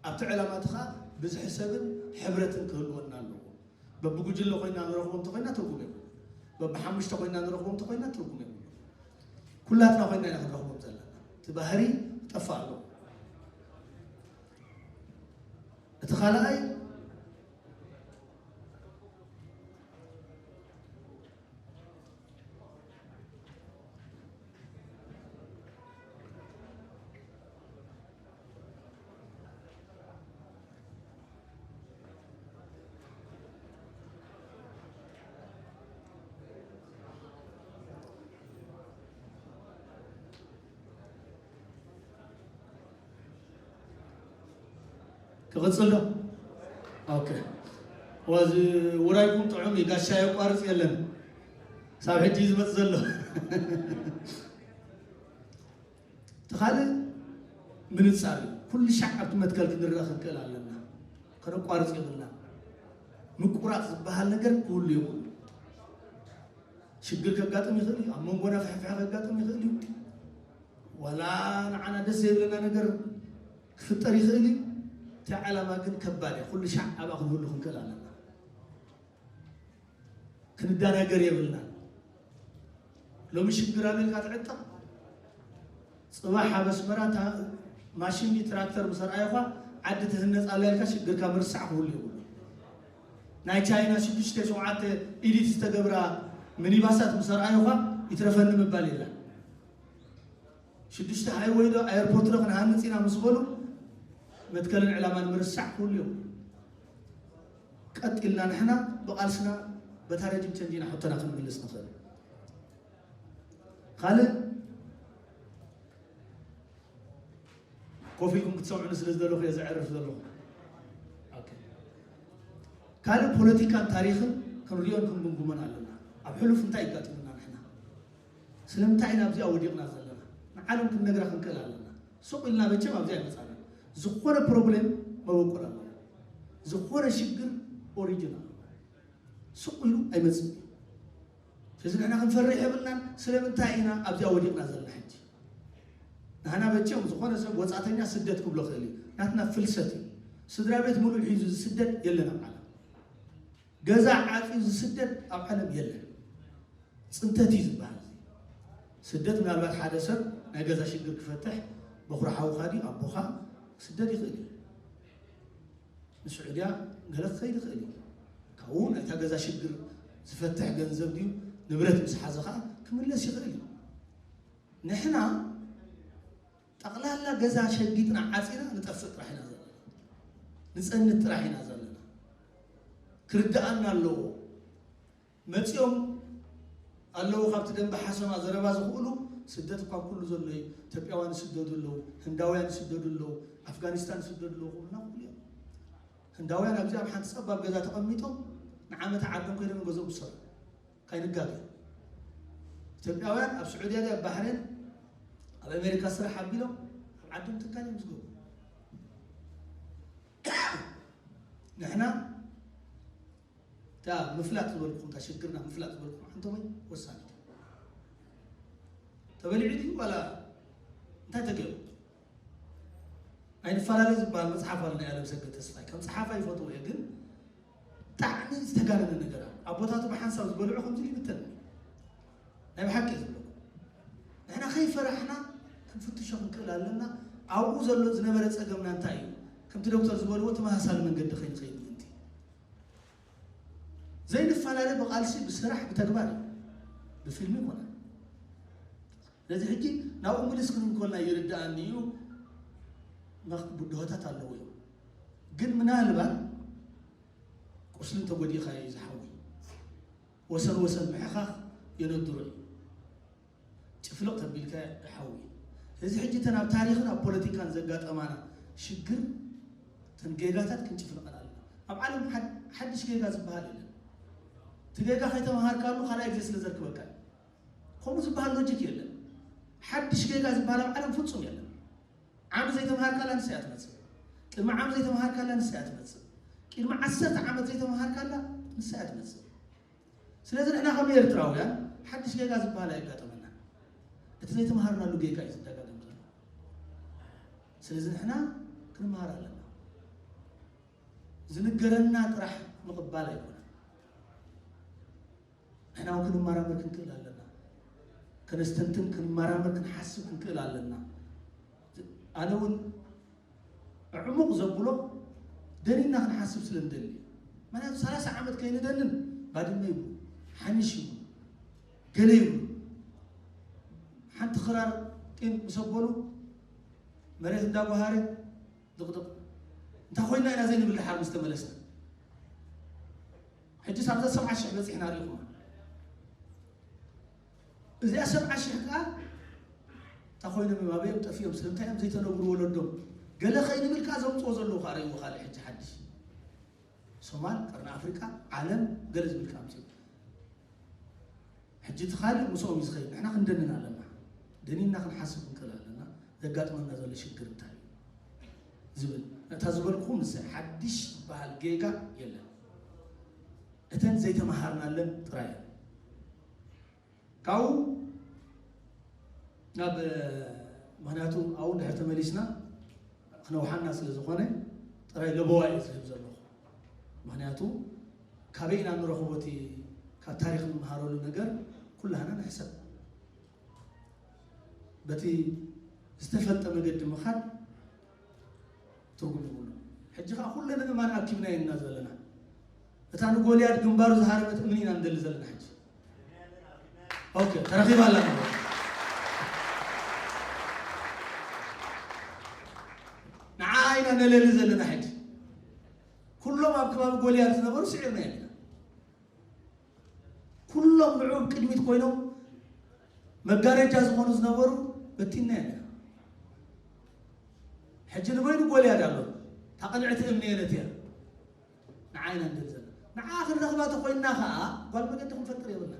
ኣብቲ ዕላማ እቲ ከዓ ብዝሒ ሰብን ሕብረትን ክህልወና ኣለዎ። በብጉጅለ ኮይና ንረኽቦም እንተኮይና ትርጉም የብሉ። በብሓሙሽተ ኮይና ንረኽቦም እንተኮይና ትርጉም የብሉ። ኩላትና ኮይና ኢና ክንረኽቦም ዘለና። እቲ ባህሪ ይጠፍእ ኣሎ። እቲ ካልኣይ ክቕጽል ዶ? ኦኬ። ዋዚ ውራይኩም ጥዑም እዩ፣ ጋሻ የቋርጽ የለን። ሳብ ሕጂ እዩ ዝመጽእ ዘሎ። እቲ ካልእ ምንጻር እዩ። ኩሉ ሻዕ ኣብቲ መትከል ክንረኣ ክንክእል ኣለና። ከነቋርጽ የብልና። ምቁራጽ ዝበሃል ነገር ክህሉ የብሉ። ሽግር ከጋጥም ይኽእል እዩ። ኣብ መንጎና ፍሕፍሐ ከጋጥም ይኽእል እዩ። ዋላ ንዓና ደስ ዘይብለና ነገር ክፍጠር ይኽእል እዩ። እቲ ዕላማ ግን ከባድ እያ። ኩሉ ሻዕ ኣብኣ ክንህሉ ክንክእል ኣለና። ክንደናገር የብልናን። ሎሚ ሽግር ኣሎ ኢልካ ትዕጠቕ፣ ጽባሕ ኣብ ኣስመራ እታ ማሽን ድዩ ትራክተር ምስ ኣርኣዩኻ ዓዲ ትህነጽ ኣላ ኢልካ ሽግርካ ምርሳዕ ክህሉ የብሉ። ናይ ቻይና ሽዱሽተ ሸውዓተ ኢዲት ዝተገብራ ሚኒባሳት ምስ ኣርኣዩኻ ይትረፈኒ ምባል የለን። ሽዱሽተ ሃይወይ ዶ ኣየርፖርት ዶ ክንሃንጽ ኢና ምስ በሉ መትከልን ዕላማን ምርሳዕ ክህሉ እዮም። ቀጥ ኢልና ንሕና ብቓልስና በታ ረጅም ቸንጅ ኢና ሕቶና ክንምልስ ንኽእል። ካልእ ኮፍ ኢልኩም ክትሰምዑኒ ስለ ዝደለኹ እየ ዘዕርፍ ዘለኹ። ኦኬ። ካልእ ፖለቲካን ታሪኽን ክንሪኦን ክንግምግሞን ኣለና። ኣብ ሕሉፍ እንታይ ይጋጥምና ንሕና? ስለምንታይ ኢና ኣብዚኣ ወዲቕና ዘለና? ንዓለም ክንነግራ ክንክእል ኣለና። ሱቕ ኢልና መቸም ኣብዚኣ ኣይመጻና። ዝኾነ ፕሮብሌም መበቆል ኣለዎ። ዝኾነ ሽግር ኦሪጅን ኣለዎ። ሱቕ ኢሉ ኣይመጽእ። ስለዚ ንሕና ክንፈርሕ የብልናን። ስለምንታይ ኢና ኣብዚኣ ወዲቕና ዘለና ሕጂ? ንሕና መቸም ዝኾነ ሰብ ወጻእተኛ ስደት ክብሎ ክእል እዩ። ናትና ፍልሰት እዩ። ስድራ ቤት ሙሉእ ሒዙ ዝስደድ የለን ኣብ ዓለም። ገዛ ዓጽዩ ዝስደድ ኣብ ዓለም የለን። ጽንተት እዩ ዝበሃል። ስደት ምናልባት ሓደ ሰብ ናይ ገዛ ሽግር ክፈትሕ በኹሪ ሓውኻ ድዩ ኣቦኻ ክስደድ ይኽእል እዩ። ንስዑድያ ገለ ክኸይድ ይኽእል እዩ። ካብኡ ናይታ ገዛ ሽግር ዝፈትሕ ገንዘብ ድዩ ንብረት ምስ ሓዘ ኸዓ ክምለስ ይኽእል እዩ። ንሕና ጠቕላላ ገዛ ሸጊጥና ዓጺና ንጠፍእ ጥራሕ ኢና ዘለና። ንጸንት ጥራሕ ኢና ዘለና። ክርድኣና ኣለዎ። መጺኦም ኣለዉ ካብቲ ደንበ ሓሰማ ዘረባ ዝኽእሉ። ስደት እኳ ኩሉ ዘሎ እዩ። ኢትዮጵያውያን ይስደዱ ኣለዉ፣ ህንዳውያን ይስደዱ ኣለዉ፣ ኣፍጋኒስታን ይስደዱ ኣለዉ ክብሉና ክኽእሉ እዮም። ህንዳውያን ኣብዚ ኣብ ሓንቲ ጸባብ ገዛ ተቐሚጦም ንዓመት ዓዶም ከይዶም ገዝኦም ዝሰርሑ። ካይንጋገ ኢትዮጵያውያን ኣብ ስዑድያ ድያ፣ ኣብ ባሕሬን፣ ኣብ ኣሜሪካ ስራሕ ኣቢሎም ኣብ ዓዶም ትካል እዮም ዝገብሩ። ንሕና እታ ምፍላጥ ዝበልኩም፣ እታ ሽግርና ምፍላጥ ዝበልኩም ሓንቶ ወይ ወሳኒት ተበሊዑ ድዩ ዋላ እንታይ ተገይሩ? ኣይንፈላለ ዝበሃል መጽሓፍ ኣሎ ናይ ኣለምሰገድ ተስፋይ። ከም ጸሓፋይ ይፈትዎ እየ፣ ግን ብጣዕሚ ዝተጋነነ ነገር ኣሎ። ኣቦታቱ ብሓንሳብ ዝበልዑ ከምዚ ኢሉ ይብተን። ናይ ብሓቂ እየ ዝብለኩም። ንሕና ከይፈራሕና ክንፍትሾ ክንክእል ኣለና። ኣብኡ ዘሎ ዝነበረ ጸገምና እንታይ እዩ? ከምቲ ዶክተር ዝበልዎ ተመሳሳሊ መንገዲ ከይንኸይድ ምእንቲ። ዘይንፈላለ ብቓልሲ፣ ብስራሕ፣ ብተግባር እዩ። ብፊልም ይኮነ። ስለዚ ሕጂ ናብኡ ምልስ ክንብል ከለና ይርድኣኒ እዩ። መኽ- ብድሆታት ኣለዎ እዮም። ግን ምናልባት ቁስሊ እንተጎዲእካ እዩ ዝሓዊ። ወሰን ወሰን ምሕኻኽ የነድሮ እዩ። ጭፍልቕ ተቢልካ ይሓዊ እዩ። ስለዚ ሕጂ እተን ኣብ ታሪኽን ኣብ ፖለቲካን ዘጋጠማና ሽግር፣ እተን ጌጋታት ክንጭፍልቐን ኣለና። ኣብ ዓለም ሓድ- ሓድሽ ጌጋ ዝበሃል የለን። እቲ ጌጋ ከይተምሃርካሉ ካልኣይ ግዜ ስለ ዘርክበካ እዩ። ከምኡ ዝበሃል ሎጂክ የለን። ሓድሽ ጌጋ ዝበሃል ኣብ ዓለም ፍጹም የለን። ዓመት ዘይተምሃርካላ ንሳ እያ ትመጽእ። ቅድሚ ዓመት ዘይተምሃርካላ ንሳ እያ ትመጽእ። ቅድሚ ዓሰርተ ዓመት ዘይተምሃርካላ ንሳ እያ ትመጽእ። ስለዚ ንሕና ከም ኤርትራውያን ሓድሽ ጌጋ ዝበሃል ኣየጋጠመና። እቲ ዘይተምሃርናሉ ጌጋ እዩ ዝደጋገም ዘሎ። ስለዚ ንሕና ክንምሃር ኣለና። ዝንገረና ጥራሕ ምቕባል ኣይኮነን። ንሕና እውን ክንመራመር ክንክእል ኣለና። ከነስተንትን ክንመራመር ክንሓስብ ክንክእል ኣለና። ኣነ እውን ዕሙቕ ዘብሎ ደኒና ክንሓስብ ስለ ንደሊ እዩ። ምክንያቱ ሰላሳ ዓመት ከይንደንን ባድመ ይብሉ፣ ሓንሽ ይብሉ፣ ገለ ይብሉ። ሓንቲ ክራር ጢን ምስ ኣበሉ መሬት እንዳጓሃረ ድቕድቕ። እንታይ ኮይና ኢና ዘይንብል ድሓር ምስ ተመለስና። ሕጂ ሳብዛ ሰብዓ ሽሕ በፂሕና ሪኢኹማ። እዚኣ ሰብዓ ሽሕ ከዓ እንታይ ኮይኖም እዮም፣ ኣበዮም ጠፊኦም፣ ስለምንታይ እዮም ዘይተነግሩ ወለዶም? ገለ ከይንብል ከዓ ዘምፅኦ ዘለዉ ከዓ ርእይዎ ካልእ ሕጂ ሓድሽ። ሶማል፣ ቀርኒ ኣፍሪቃ፣ ዓለም፣ ገለ ዝብል ከዓ ኣምፅኡ። ሕጂ እቲ ካልእ ምስኦም እዩ ዝኸይድ። ንሕና ክንደንን ኣለና። ደኒንና ክንሓስብ ክንክእል ኣለና። ዘጋጥመና ዘሎ ሽግር እንታይ እዩ ዝብል። እታ ዝበልኩኹም ንሳ ሓድሽ ዝበሃል ጌጋ የለን። እተን ዘይተመሃርናለን ጥራይ እየን። ካብኡ ናብ፣ ምክንያቱ ኣብኡ እንድሕር ተመሊስና ክነውሓና ስለ ዝኾነ ጥራይ ለበዋ እየ ዝህብ ዘለኹ። ምክንያቱ ካበይ ኢና ንረኽቦ እቲ ካብ ታሪኽ ንምሃረሉ ነገር? ኩላህና ንሕሰብ። በቲ ዝተፈልጠ መገዲ ምኻድ ትርጉም ይብሉ። ሕጂ ከዓ ኩለ ምእማን ኣኪብና ኢና ዘለና። እታ ንጎልያድ ግንባሩ ዝሃረመት እምኒ ኢና ንደሊ ዘለና ሕጂ። ኦኬ፣ ተረኺባ ኣላ። ንዓ ኢና ነለሊ ዘለና ሕጂ። ኩሎም ኣብ ከባቢ ጎልያድ ዝነበሩ ስዒርና ኢና። ኩሎም ንዑ ቅድሚት ኮይኖም መጋረጃ ዝኾኑ ዝነበሩ በቲና ኢና። ሕጂ ንበይኑ ጎልያድ ኣሎ። እታ ቅንዕቲ እምኒ የለት እያ። ንዓ ኢና ንደሊ ዘለና። ንዓ ክንረኽባ ተኾይንና ከዓ ጓል መገዲ ክንፈጥር የብልና።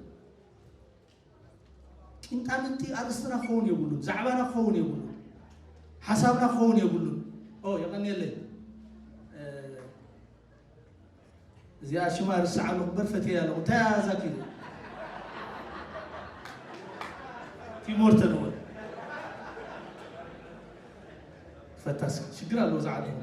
ቂንጣምንቲ ኣርእስትና ክኸውን የብሉን፣ ዛዕባና ክኸውን የብሉን፣ ሓሳብና ክኸውን የብሉን። ኦ፣ የቐንየለይ። እ፣ እዚኣ ሽማ ርስዓ ኣለኹ እምበር ፈትየ ኣለኹ። እንታይ እያ እዛ ኪ? ቲሞርተን እውን ፈታስ ሽግር ኣለዎ ዝዓለሙ።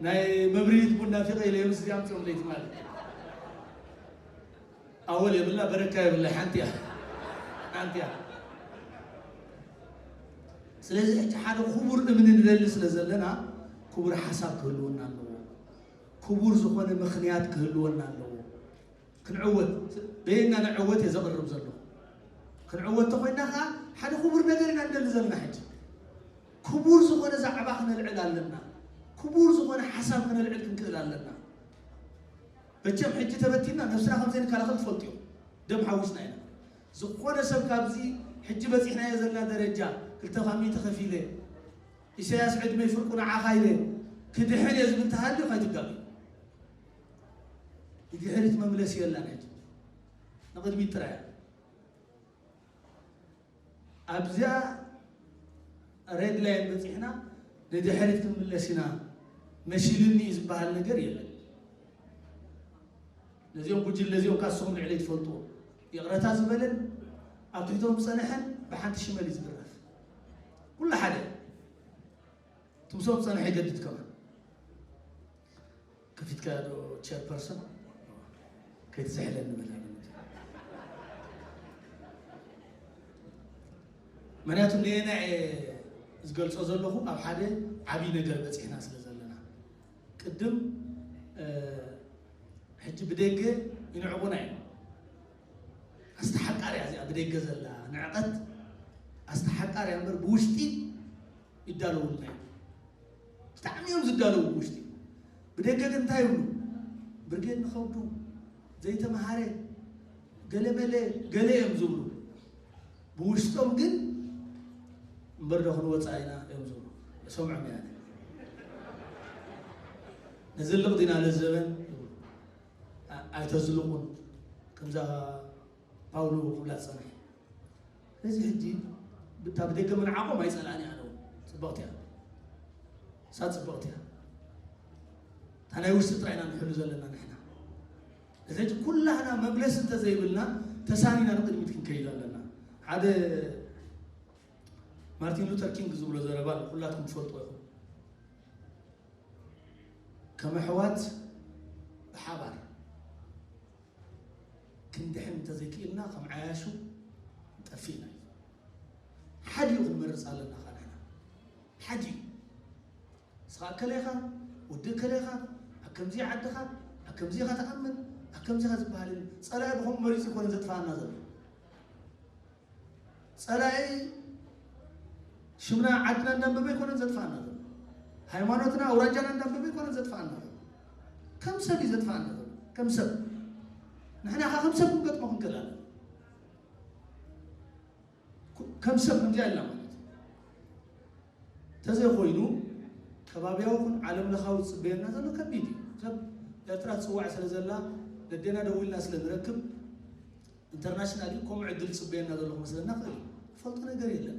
ናይ መብርሂት ቡና ፊቐ ኢለ ምስ እዚኣ ምፅኦም ለይቲ ማለት እዩ። ኣወል የብላ፣ በረካ የብላ፣ ሓንቲ እያ። ሓንቲ እያ። ስለዚ ሕጂ ሓደ ክቡር እምኒ ንደሊ ስለ ዘለና ክቡር ሓሳብ ክህልወና ኣለዎ። ክቡር ዝኾነ ምኽንያት ክህልወና ኣለዎ። ክንዕወት፣ በየና ንዕወት እየ ዘቕርብ ዘለኹ። ክንዕወት ተኾይና ከዓ ሓደ ክቡር ነገር ኢና ንደሊ ዘለና ሕጂ። ክቡር ዝኾነ ዛዕባ ክነልዕል ኣለና። ክቡር ዝኾነ ሓሳብ ክነልዕል ክንክእል ኣለና። መቸም ሕጂ ተበቲና ነብስና ከም ዘይንከላኸል ትፈልጡ እዮም። ደም ሓዊስና ኢና። ዝኾነ ሰብ ካብዚ ሕጂ በፂሕናዮ ዘለና ደረጃ ክልተ ካብ ሚእቲ ከፊለ፣ ኢሳያስ ዕድመይ ፍርቁ ንዓኻ ኢለ ክድሕን እየ ዝብል ተሃልዩ ከይትጋገ። ንድሕሪት መምለሲ የላን። ሕጂ ንቕድሚት ጥራይ እያ። ኣብዚኣ ሬድ ላይን በፂሕና ንድሕሪት ክንምለስ ኢና መሲልኒ እዩ ዝበሃል ነገር የለን። ነዚኦም ጉጅለ እዚኦም ካስኹም ልዕሊ ትፈልጥዎ ይቕረታ ዝበለን ኣብ ትሕቶም ዝፀንሐን ብሓንቲ ሽመል እዩ ዝግረፍ። ኩሉ ሓደ ትምሶም ዝፀንሐ ይገድድ ከማን ከፊትካ ዶ ቸርፐርሰን ከይትዝሕለን ንበላ። ምክንያቱ ንየና እየ ዝገልፆ ዘለኹ ኣብ ሓደ ዓብዪ ነገር በፂሕና ስለ ዘለና። ቅድም ሕጂ ብደገ ይንዕቑና እዮም። ኣስተሓቃርያ እዚኣ ብደገ ዘላ ንዕቐት ኣስተሓቃርያ እምበር ብውሽጢ ይዳለውልና እዮም። ብጣዕሚ እዮም ዝዳለዉ ብውሽጢ። ብደገ ግን እንታይ ይብሉ? ብርጌድ ንኸብዱ ዘይተምሃረ ገለመለ ገለ እዮም ዝብሉ። ብውሽጦም ግን እምበር ዶ ክንወፃ ኢና እዮም ዝብሉ። ሰምዖም እያ። ነዝልቕ ዲና ለዘበን ይብሉ። ኣይተዝልቑን። ከምዛ ፓውሎ ክብላ ዝፀንሐ። ስለዚ ሕጂ ብታ ብደገ ምንዓቖም ኣይፀላእን እያ ኣለው። ፅብቕቲ እያ። እሳ ፅብቕቲ እያ። እታ ናይ ውሽጢ ጥራይ ኢና ንሕሉ ዘለና ንሕና። እዚ ሕጂ ኩላህና መምለሲ እንተዘይብልና ተሳኒና ንቕድሚት ክንከይድ ኣለና። ሓደ ማርቲን ሉተር ኪንግ ዝብሎ ዘረባ ኣሎ፣ ኩላትኩም ትፈልጡ ኢኹም። ከም ኣሕዋት ብሓባር ክንድሕን እንተዘይክኢልና ከም ዓያሹ ጠፊእና እዩ። ሓዲኡ ክንመርፅ ኣለና ኻንሕና ሓዲኡ። ንስኻ እከለ ኢኻ፣ ወዲ እከለ ኢኻ፣ ኣብ ከምዚ ዓድኻ፣ ኣብ ከምዚ ኢኻ ትኣምን፣ ኣብ ከምዚ ኢኻ ዝበሃል የለን። ፀላኢ ብኸምኡ መሪፁ ይኮነ ዘጥፋኣና ዘሎ። ፀላኢ ሽምና ዓድና እንዳንበበ ይኮነን ዘጥፋና ዘሎ። ሃይማኖትና ኣውራጃና እንዳንበበ ይኮነን ዘጥፋና ዘሎ። ከም ሰብ እዩ ዘጥፋና ዘሎ። ከም ሰብ ንሕና ኸ ከም ሰብ ክንገጥሞ ክንክእል ኣለና። ከም ሰብ ከምዚኣ ኢልና ማለት እዩ። ተዘይኮይኑ ከባብያዊ ኹን ዓለም ለኻዊ ዝፅበየና ዘሎ ከቢድ እዩ። ሰብ ኤርትራ ትፅዋዕ ስለ ዘላ ነዴና ደዊልና ስለ ንረክብ ኢንተርናሽናል እዩ። ከምኡ ዕድል ዝፅበየና ዘሎ ክመስለና ክእል እዩ። ዝፈልጦ ነገር የለን።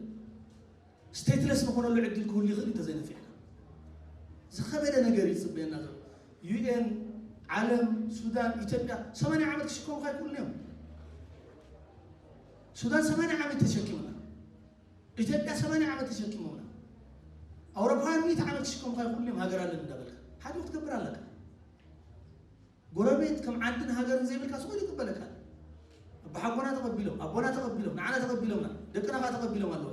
ስቴትለስ ንኾነሉ ዕድል ክህሉ ይኽእል እንተዘይነፊዕና። ዝኸበደ ነገር እዩ ዝፅበየና ዘሎ። ዩ ኤን፣ ዓለም፣ ሱዳን፣ ኢትዮጵያ ሰማንያ ዓመት ክሽከሙ ካይክእሉን እዮም። ሱዳን ሰማንያ ዓመት ተሸኪሙና። ኢትዮጵያ ሰማንያ ዓመት ተሸኪሞምና። ኣውሮፓውያን ሚእቲ ዓመት ክሽከሙ ካይክእሉን እዮም። ሃገር ኣለኒ እንዳበልካ ሓዲኡ ክትገብር ኣለካ። ጎረቤት ከም ዓድን ሃገርን ዘይብልካ ስቕ ኢሉ ይቅበለካ። ኣቦሓጎና ተቐቢሎም፣ ኣቦና ተቐቢሎም፣ ንዓና ተቐቢሎምና፣ ደቅና ኸዓ ተቐቢሎም ኣለዉ።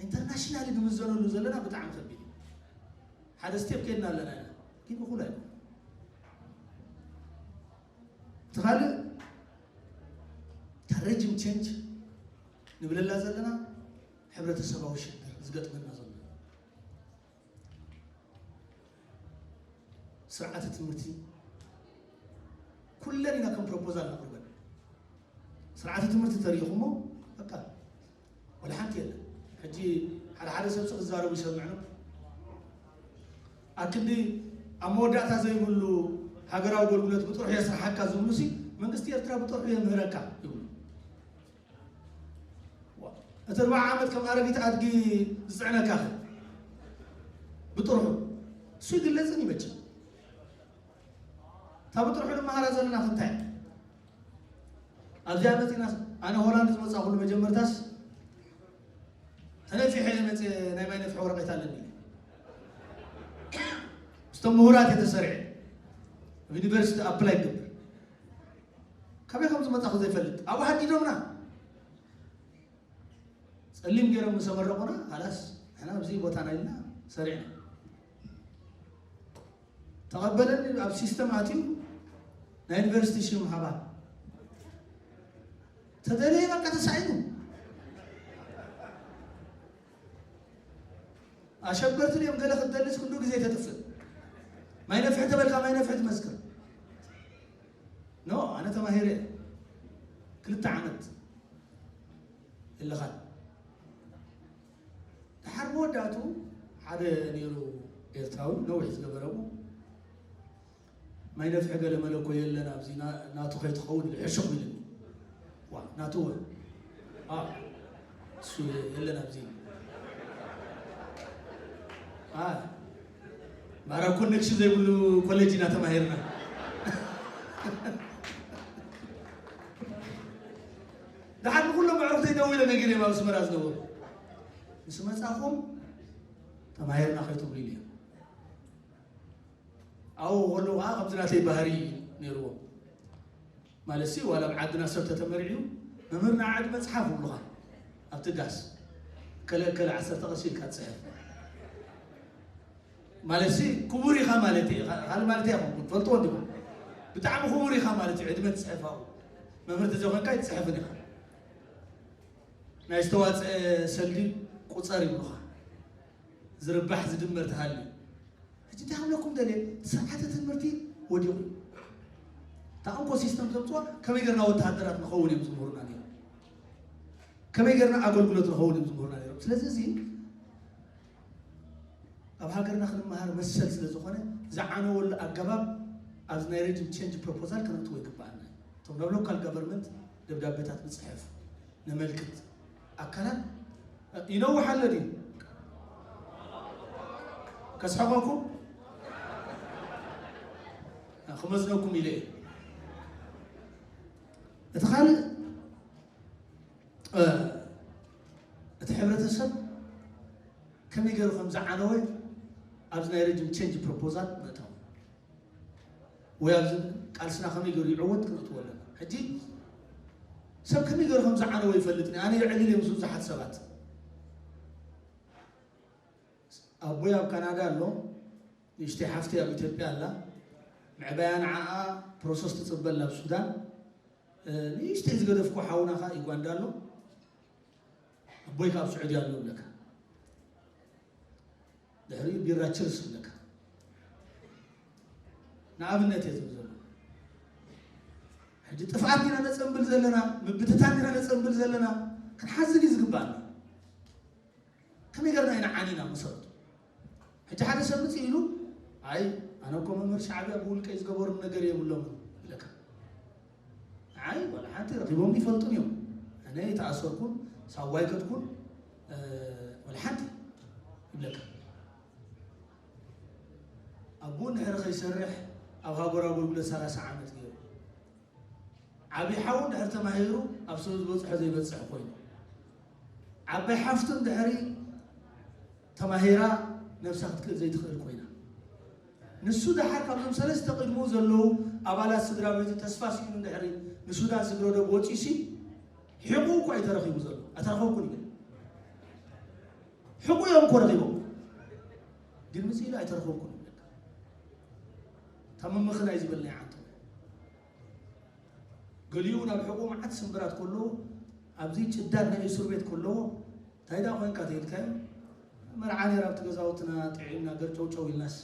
ኢንተርናሽናሊ ንምዘነሉ ዘለና ብጣዕሚ ከቢድ እዩ። ሓደ ስቴፕ ከይድና ኣለና ኢና። ግን እኹል ኣይኮነን። እቲ ካልእ እታ ረጅም ቼንጅ ንብለላ ዘለና ሕብረተሰባዊ ሽግር ዝገጥመና ዘሎ ስርዓተ ትምህርቲ ኩለን ኢና ከም ፕሮፖዛል ነቕርበን። ስርዓተ ትምህርቲ ተሪኢኹሞ በቃ ወላ ሓንቲ የለን። ሕጂ ሓደ ሓደ ሰብ ክዛረቡ ይሰምዕ ነው። ኣክንዲ ኣብ መወዳእታ ዘይብሉ ሃገራዊ ኣገልግሎት ብጥርሑ የስርሓካ ዝብሉ ሲ መንግስቲ ኤርትራ ብጥርሑ የምህረካ ይብሉ። እቲ ኣርብዓ ዓመት ከም ኣረጊት ኣድጊ ዝፅዕነካ ኸ ብጥርሑ እሱ ይግለፅን ይበጅ። እታ ብጥርሑ ንመሃራ ዘለና ክንታይ ኣብዚኣ መፂናስ ኣነ ሆላንድ ዝመፃእኩሉ መጀመርታስ ተነፊሐ እየ መፅእ ናይ ማይ ነፍሒ ወረቐት ኣለኒ ምስቶም ምሁራት እየ ተሰሪዐ ኣብ ዩኒቨርሲቲ ኣፕላይ ክገብር ካበይ ከም ዝመፃኹ ዘይፈልጥ ኣብኡ ሃዲዶምና ፀሊም ገይሮም ምስ ኣመረቑና ካላስ ንሕና ኣብዚ ቦታና ኢልና ሰሪዕና ተቐበለኒ ኣብ ሲስተም ኣትዩ ናይ ዩኒቨርሲቲ ሽም ሃባ ተደለየ በቃ ተሳዒኑ ኣሸበርቲ ድዮም ገለ ክትደልስ ክንዱ ግዜ ተጥፍእ ማይ ነፍሒ ተበልካ ማይ ነፍሒ ትመስክር ኖ ኣነ ተማሂረ ክልተ ዓመት የለኻን ድሓር መወዳእቱ ሓደ ነይሩ ኤርትራዊ ነዊሕ ዝገበረቡ ማይ ነፍሒ ገለ መለኮ የለን ኣብዚ ናቱ ከይትኸውን ኢሉ ሕሹኽ ኢሉኒ ዋ ናቱ ወ እሱ የለን ኣብዚ ማራ ኮኔክሽን ዘይብሉ ኮሌጅ ኢና ተማሂርና ድሓር ንኩሎም ኣዕሩኽተይ ደዊለ ነጊረዮም ኣብ ኣስመራ ዝነበሩ ምስ መፃኹም ተማሂርና ከይትብሉ ኢለ ኣብኡ ከለዉ ከዓ ከምዚ ናተይ ባህሪ ነይርዎም ማለት ሲ ዋላ ኣብ ዓድና ሰብ ተተመሪዕዩ መምህር ንዓ ዕድ መፅሓፍ ይብሉኻ ኣብቲ ዳስ ከለ ከለ ዓሰርተ ቅርሺ ኢልካ ትፅሕፍ ማለት ሲ ክቡር ኢኻ ማለት እዩ። ካ- ካልእ ማለት ኣይኮንኩን፣ ትፈልጥዎ እንዲኹም። ብጣዕሚ ክቡር ኢኻ ማለት እዩ። ዕድመ ትጽሕፍ ኣብኡ። መምህር ተዘይኮንካ ኣይትጽሕፍን ኢኻ። ናይ ዝተዋፅአ ሰልዲ ቁፀር ይብሉኻ። ዝርባሕ ዝድመር ትሃሊ። ሕጂ እንታይ ክብለኩም ደልየ፣ ስርዓተ ትምህርቲ ወዲቑ እዩ። እታ እንኮ ሲስተም ዘምፅዋ ከመይ ገርና ወተሃደራት ንኸውን እዮም ዝምህሩና ነይሮም። ከመይ ገርና ኣገልግሎት ንኸውን እዮም ዝምህሩና ነይሮም። ስለዚ እዚ ኣብ ሃገርና ክንመሃር መሰል ስለ ዝኾነ ዝዓነወሉ ኣገባብ ኣብዚ ናይ ሬጅም ቼንጅ ፕሮፖዛል ከነእትዎ ይግባኣና። እቶም ናብ ሎካል ጋቨርንመንት ደብዳቤታት ንፅሕፍ፣ ነመልክት ኣካላት ይነውሕ ኣሎ ድዩ? ከስሕቐኩም ክመዝነኩም ኢለ እየ። እቲ ካልእ እቲ ሕብረተሰብ ከመይ ገይሩ ከም ዝዓነወ ኣብዚ ናይ ረጅም ቼንጅ ፕሮፖዛል ምእታው ወይ ኣብዚ ቃልስና ከመይ ገይሩ ይዕወት ክንእትዎ ኣለና። ሕጂ ሰብ ከመይ ገይሩ ከም ዝዓነወ ይፈልጥ። ኣነ የዕልል እዮም ብዙሓት ሰባት። ኣቦይ ኣብ ካናዳ ኣሎ፣ ንእሽተይ ሓፍቲ ኣብ ኢትዮጵያ ኣላ። ምዕባያ ንዓኣ ፕሮሰስ ትፅበል ናብ ሱዳን። ንእሽተይ ዝገደፍኩ ሓውና ከዓ ዩጋንዳ ኣሎ። ኣቦይ ካብ ስዑዲ ኣሎ ይብለካ። ድሕሪኡ ቢራ ችርስ ይብለካ። ንኣብነት እየ ዝብል ዘሎ። ሕጂ ጥፍኣት ኢና ነፀንብል ዘለና፣ ምብትታን ኢና ነፀንብል ዘለና። ክንሓዝን እዩ ዝግባኣና። ከመይ ገርና ኢና ዓኒና መሰረቱ? ሕጂ ሓደ ሰብ ምፅእ ኢሉ ኣይ ኣነ እኮ መምህር ሻዕብያ ብውልቀይ ዝገበሩ ነገር የብሎም ይብለካ። ኣይ ዋላ ሓንቲ ረኺቦም ይፈልጡን እዮም። ኣነ ይተኣሰርኩን ሳዋ ይከድኩን ዋላ ሓንቲ ይብለካ። ኣቦ እንድሕሪ ከይሰርሕ ኣብ ሃገር ኣገልግሎት ሰላሳ ዓመት ገይሩ ዓብዪ ሓው እንድሕር ተማሂሩ ኣብ ሰብ ዝበፅሖ ዘይበፅሕ ኮይኑ ዓባይ ሓፍቱ እንድሕሪ ተማሂራ ነብሳ ክትክእል ዘይትኽእል ኮይና ንሱ ደሓር ካብዞም ሰለስተ ቅድሙ ዘለዉ ኣባላት ስድራ ቤቱ ተስፋ ስኢኑ እንድሕሪ ንሱዳን ስግረዶብ ወፂኡ ሲ ሕቁ እኮ ኣይተረኺቡ ዘሎ ኣይተረኸብኩን እዩ ሕቁ እዮም እኮ ረኺቦም ግን ምፅእ ኢሉ ኣይተረኸብኩን ይብለካ ታመምኽን ኣይዝበልናይ ዓንቶ ገሊኡ ናብ ሕቁ መዓት ስምብራት ከለዎ ኣብዚ ጭዳድ ናይ እሱር ቤት ከለዎ እንታይ ዳ ኮንካ ተይልካዮ መርዓ ነይራ ኣብቲ ገዛውትና ጥዒምና ገርጨውጨው ኢልናስ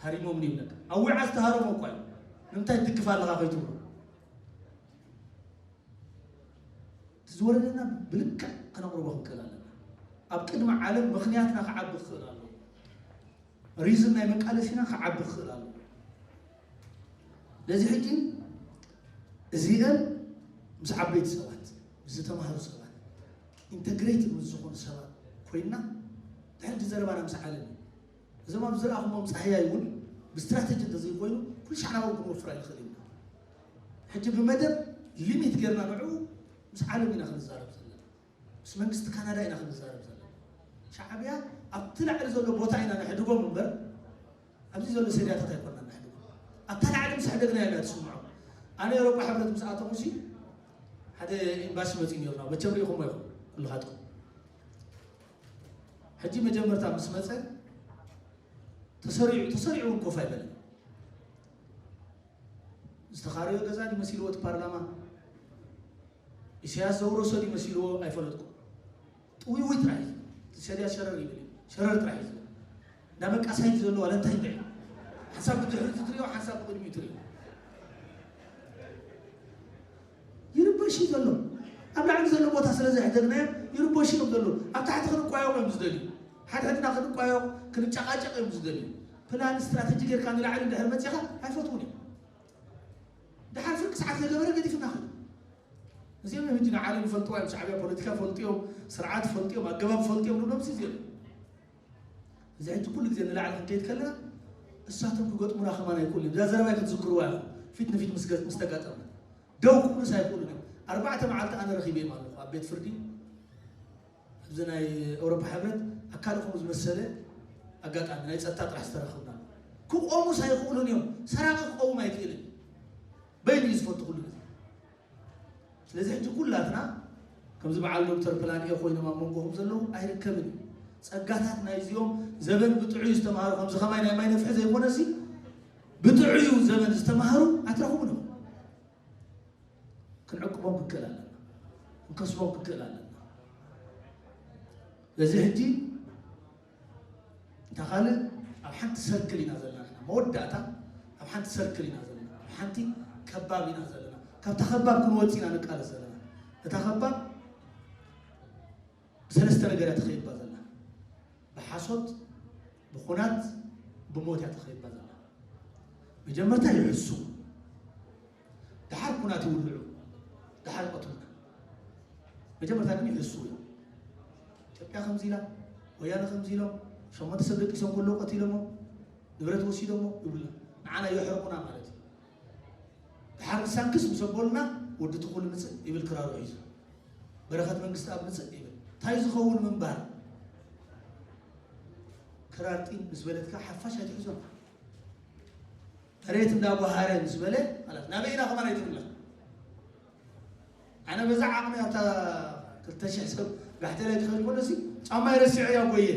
ሃሪሞም ይብለካ ኣዊዓ ዝተሃረሞ እኳ እዩ ንምንታይ ትድግፍ ኣለኻ ከይትብሎ እቲ ዝወረደና ብልክዕ ከነቕርቦ ክንክእል ኣለና ኣብ ቅድሚ ዓለም ምኽንያትና ክዓቢ ክኽእል ኣለዎ ሪዝን ናይ መቃለሲና ክዓቢ ክኽእል ኣለዎ ነዚ ሕጂ እዚአን ምስ ዓበይቲ ሰባት ምስ ዝተማሃሩ ሰባት ኢንተግሬትድ ምስ ዝኾኑ ሰባት ኮይንና ድሕር ዘረባና ምስ ዓለም እዩ እዞም ኣብ ዝረኣኹሞም ፃህያይ እውን ብስትራተጂ እንተዘይኮይኑ ኩሉ ሻዕ ናብኦም ክንወፍር ኣይንኽእል ኢና ሕጂ ብመደብ ሊሚት ጌርና ንዕኡ ምስ ዓለም ኢና ክንዛረብ ዘለና ምስ መንግስቲ ካናዳ ኢና ክንዛረብ ዘለና ሻዕብያ ኣብቲ ላዕሊ ዘሎ ቦታ ኢና ነሕድጎም እምበር ኣብዚ ዘሎ ሰድያታት ኣይኮና ነሕድጎም ኣብታ ላዕሊ ምስ ሕደግና እያ ትስምዖ ኣነ ኤሮጳ ሕብረት ምስ ኣተኹ ሲ ሓደ ኤምባሲ መፂኡ ነይሩ መቸም ሪኢኹሞ ኢኹም ኩልኻትኩም ሕጂ መጀመርታ ምስ መፀ ተሰሪዑ ተሰሪዑ እውን ኮፍ ኣይበለን ዝተኻረዮ ገዛ ድመሲልዎ እቲ ፓርላማ ኢሳያስ ዘውረሶ ድመሲልዎ ኣይፈለጥኩ ጥውይውይ ጥራሕ እዩ ዝብል። እቲ ኢሳያስ ሸረር ይብል እዩ። ሸረር ጥራሕ እዩ ዝብል። እንዳ መቃሳይ ዘሎ ዋላ እንታይ እንታይ ሓንሳብ ብድሕሪቱ ትሪኦ ሓንሳብ ብቅድሚኡ ትሪኦ ይርበሽ እዩ ዘሎ ኣብ ላዕሊ ዘሎ ቦታ ስለ ዘሕደግናዮ ይርበሽ እዮም ዘሎ ኣብ ታሕቲ ክንቋየቕ እዮም ዝደልዩ ሓድሕድና ክንቋየቕ ክንጨቃጨቅ እዮም ዝደልዩ ፕላን ስትራተጂ ጌርካ ንላዕሊ እንድሕር መፂኻ ኣይፈትውን እዮም ድሓር ፍርቂ ሰዓት ከይገበረ ገዲፍና ኸዱ እዚኦም እዮም ሕጂ ንዓለም ይፈልጥዋ እዮም ሻዕብያ ፖለቲካ ፈልጥዮም ስርዓት ፈልጥዮም ኣገባብ ፈልጥዮም ንብሎም ሲ እዚኦም እዚ ሕጂ ኩሉ ግዜ ንላዕሊ ክንከይድ ከለና እሳቶም ክገጥሙና ከማን ኣይክእሉ እዮም እዛ ዘረባይ ክትዝክርዋ ኢኹም ፊት ንፊት ምስ ገ- ምስ ተጋጠምና ደው ክብሉስ ኣይክእሉን እዮም ኣርባዕተ መዓልቲ ኣነ ረኺበዮም ኣለኹ ኣብ ቤት ፍርዲ ኣብዚ ናይ ኤውሮፓ ሕብረት ኣካል ከምኡ ዝመሰለ ኣጋጣሚ ናይ ፀጥታ ጥራሕ ዝተረኸብና ክቆሙስ ኣይኽእሉን እዮም ሰራቂ ክቀውም ኣይክእልን በይኑ እዩ ዝፈቱ ኩሉ ግዜ ስለዚ ሕጂ ኩላትና ከምዚ በዓል ዶክተር ፕላን ኤ ኮይኖም ኣብ መንጎኹም ዘለዉ ኣይርከብን እዩ ጸጋታት ናይዚኦም ዘበን ብጥዑይ ዝተማሃሩ፣ ከምዚ ከማይ ናይ ማይ ነፍሒ ዘይኮነሲ፣ ብጥዑዩ ዘበን ዝተማሃሩ ኣትረኽቡን እዮም። ክንዕቅቦም ክንክእል ኣለና፣ ክንከስቦም ክንክእል ኣለና። በዚ ሕጂ እንታ ካልእ ኣብ ሓንቲ ሰርክል ኢና ዘለና ንሕና። መወዳእታ ኣብ ሓንቲ ሰርክል ኢና ዘለና፣ ኣብ ሓንቲ ከባብ ኢና ዘለና። ካብታ ከባብ ክንወጽእ ኢና ንቃለስ ዘለና። እታ ከባብ ብሰለስተ ነገር እያ ተኸቢባ ዘላ። ብሓሶት፣ ብኹናት፣ ብሞት እያ ተኸቢባ ዘላ። መጀመርታ ይሕሱ፣ ደሓር ኩናት ይውልዑ፣ ደሓር ይቐትሉና። መጀመርታ ግን ይሕሱ እዮም። ኢትዮጵያ ከምዚ ኢላ፣ ወያነ ከምዚ ኢሎም፣ ሸሞንተ ሰብ ደቂሶም ከለዉ ቀቲሎሞ፣ ንብረት ወሲዶሞ ይብሉና። ንዓና የሕርቁና ማለት እዩ። ደሓር ንሳንክስ ምስ ኣበሉና፣ ወዲ ትኹል ምጽእ ይብል ክራሩ ሒዙ። በረኸት መንግስቲ ኣብ ምጽእ ይብል። እንታይ ዝኸውን ምንባር? ክራር ጢን ምስ በለትካ ሓፋሽ ኣይትሕዞን። መሬት እንዳጓሃረ ምስ በለ ማለት ናበይ ኢና ከማን ኣይትብላ። ኣነ በዛ ዓቕሚ ኣብታ ክልተ ሽሕ ሰብ ጋሕቴላይ ክኸድ ከሎ ሲ ጫማይ ረሲዐ እያ ጎየ።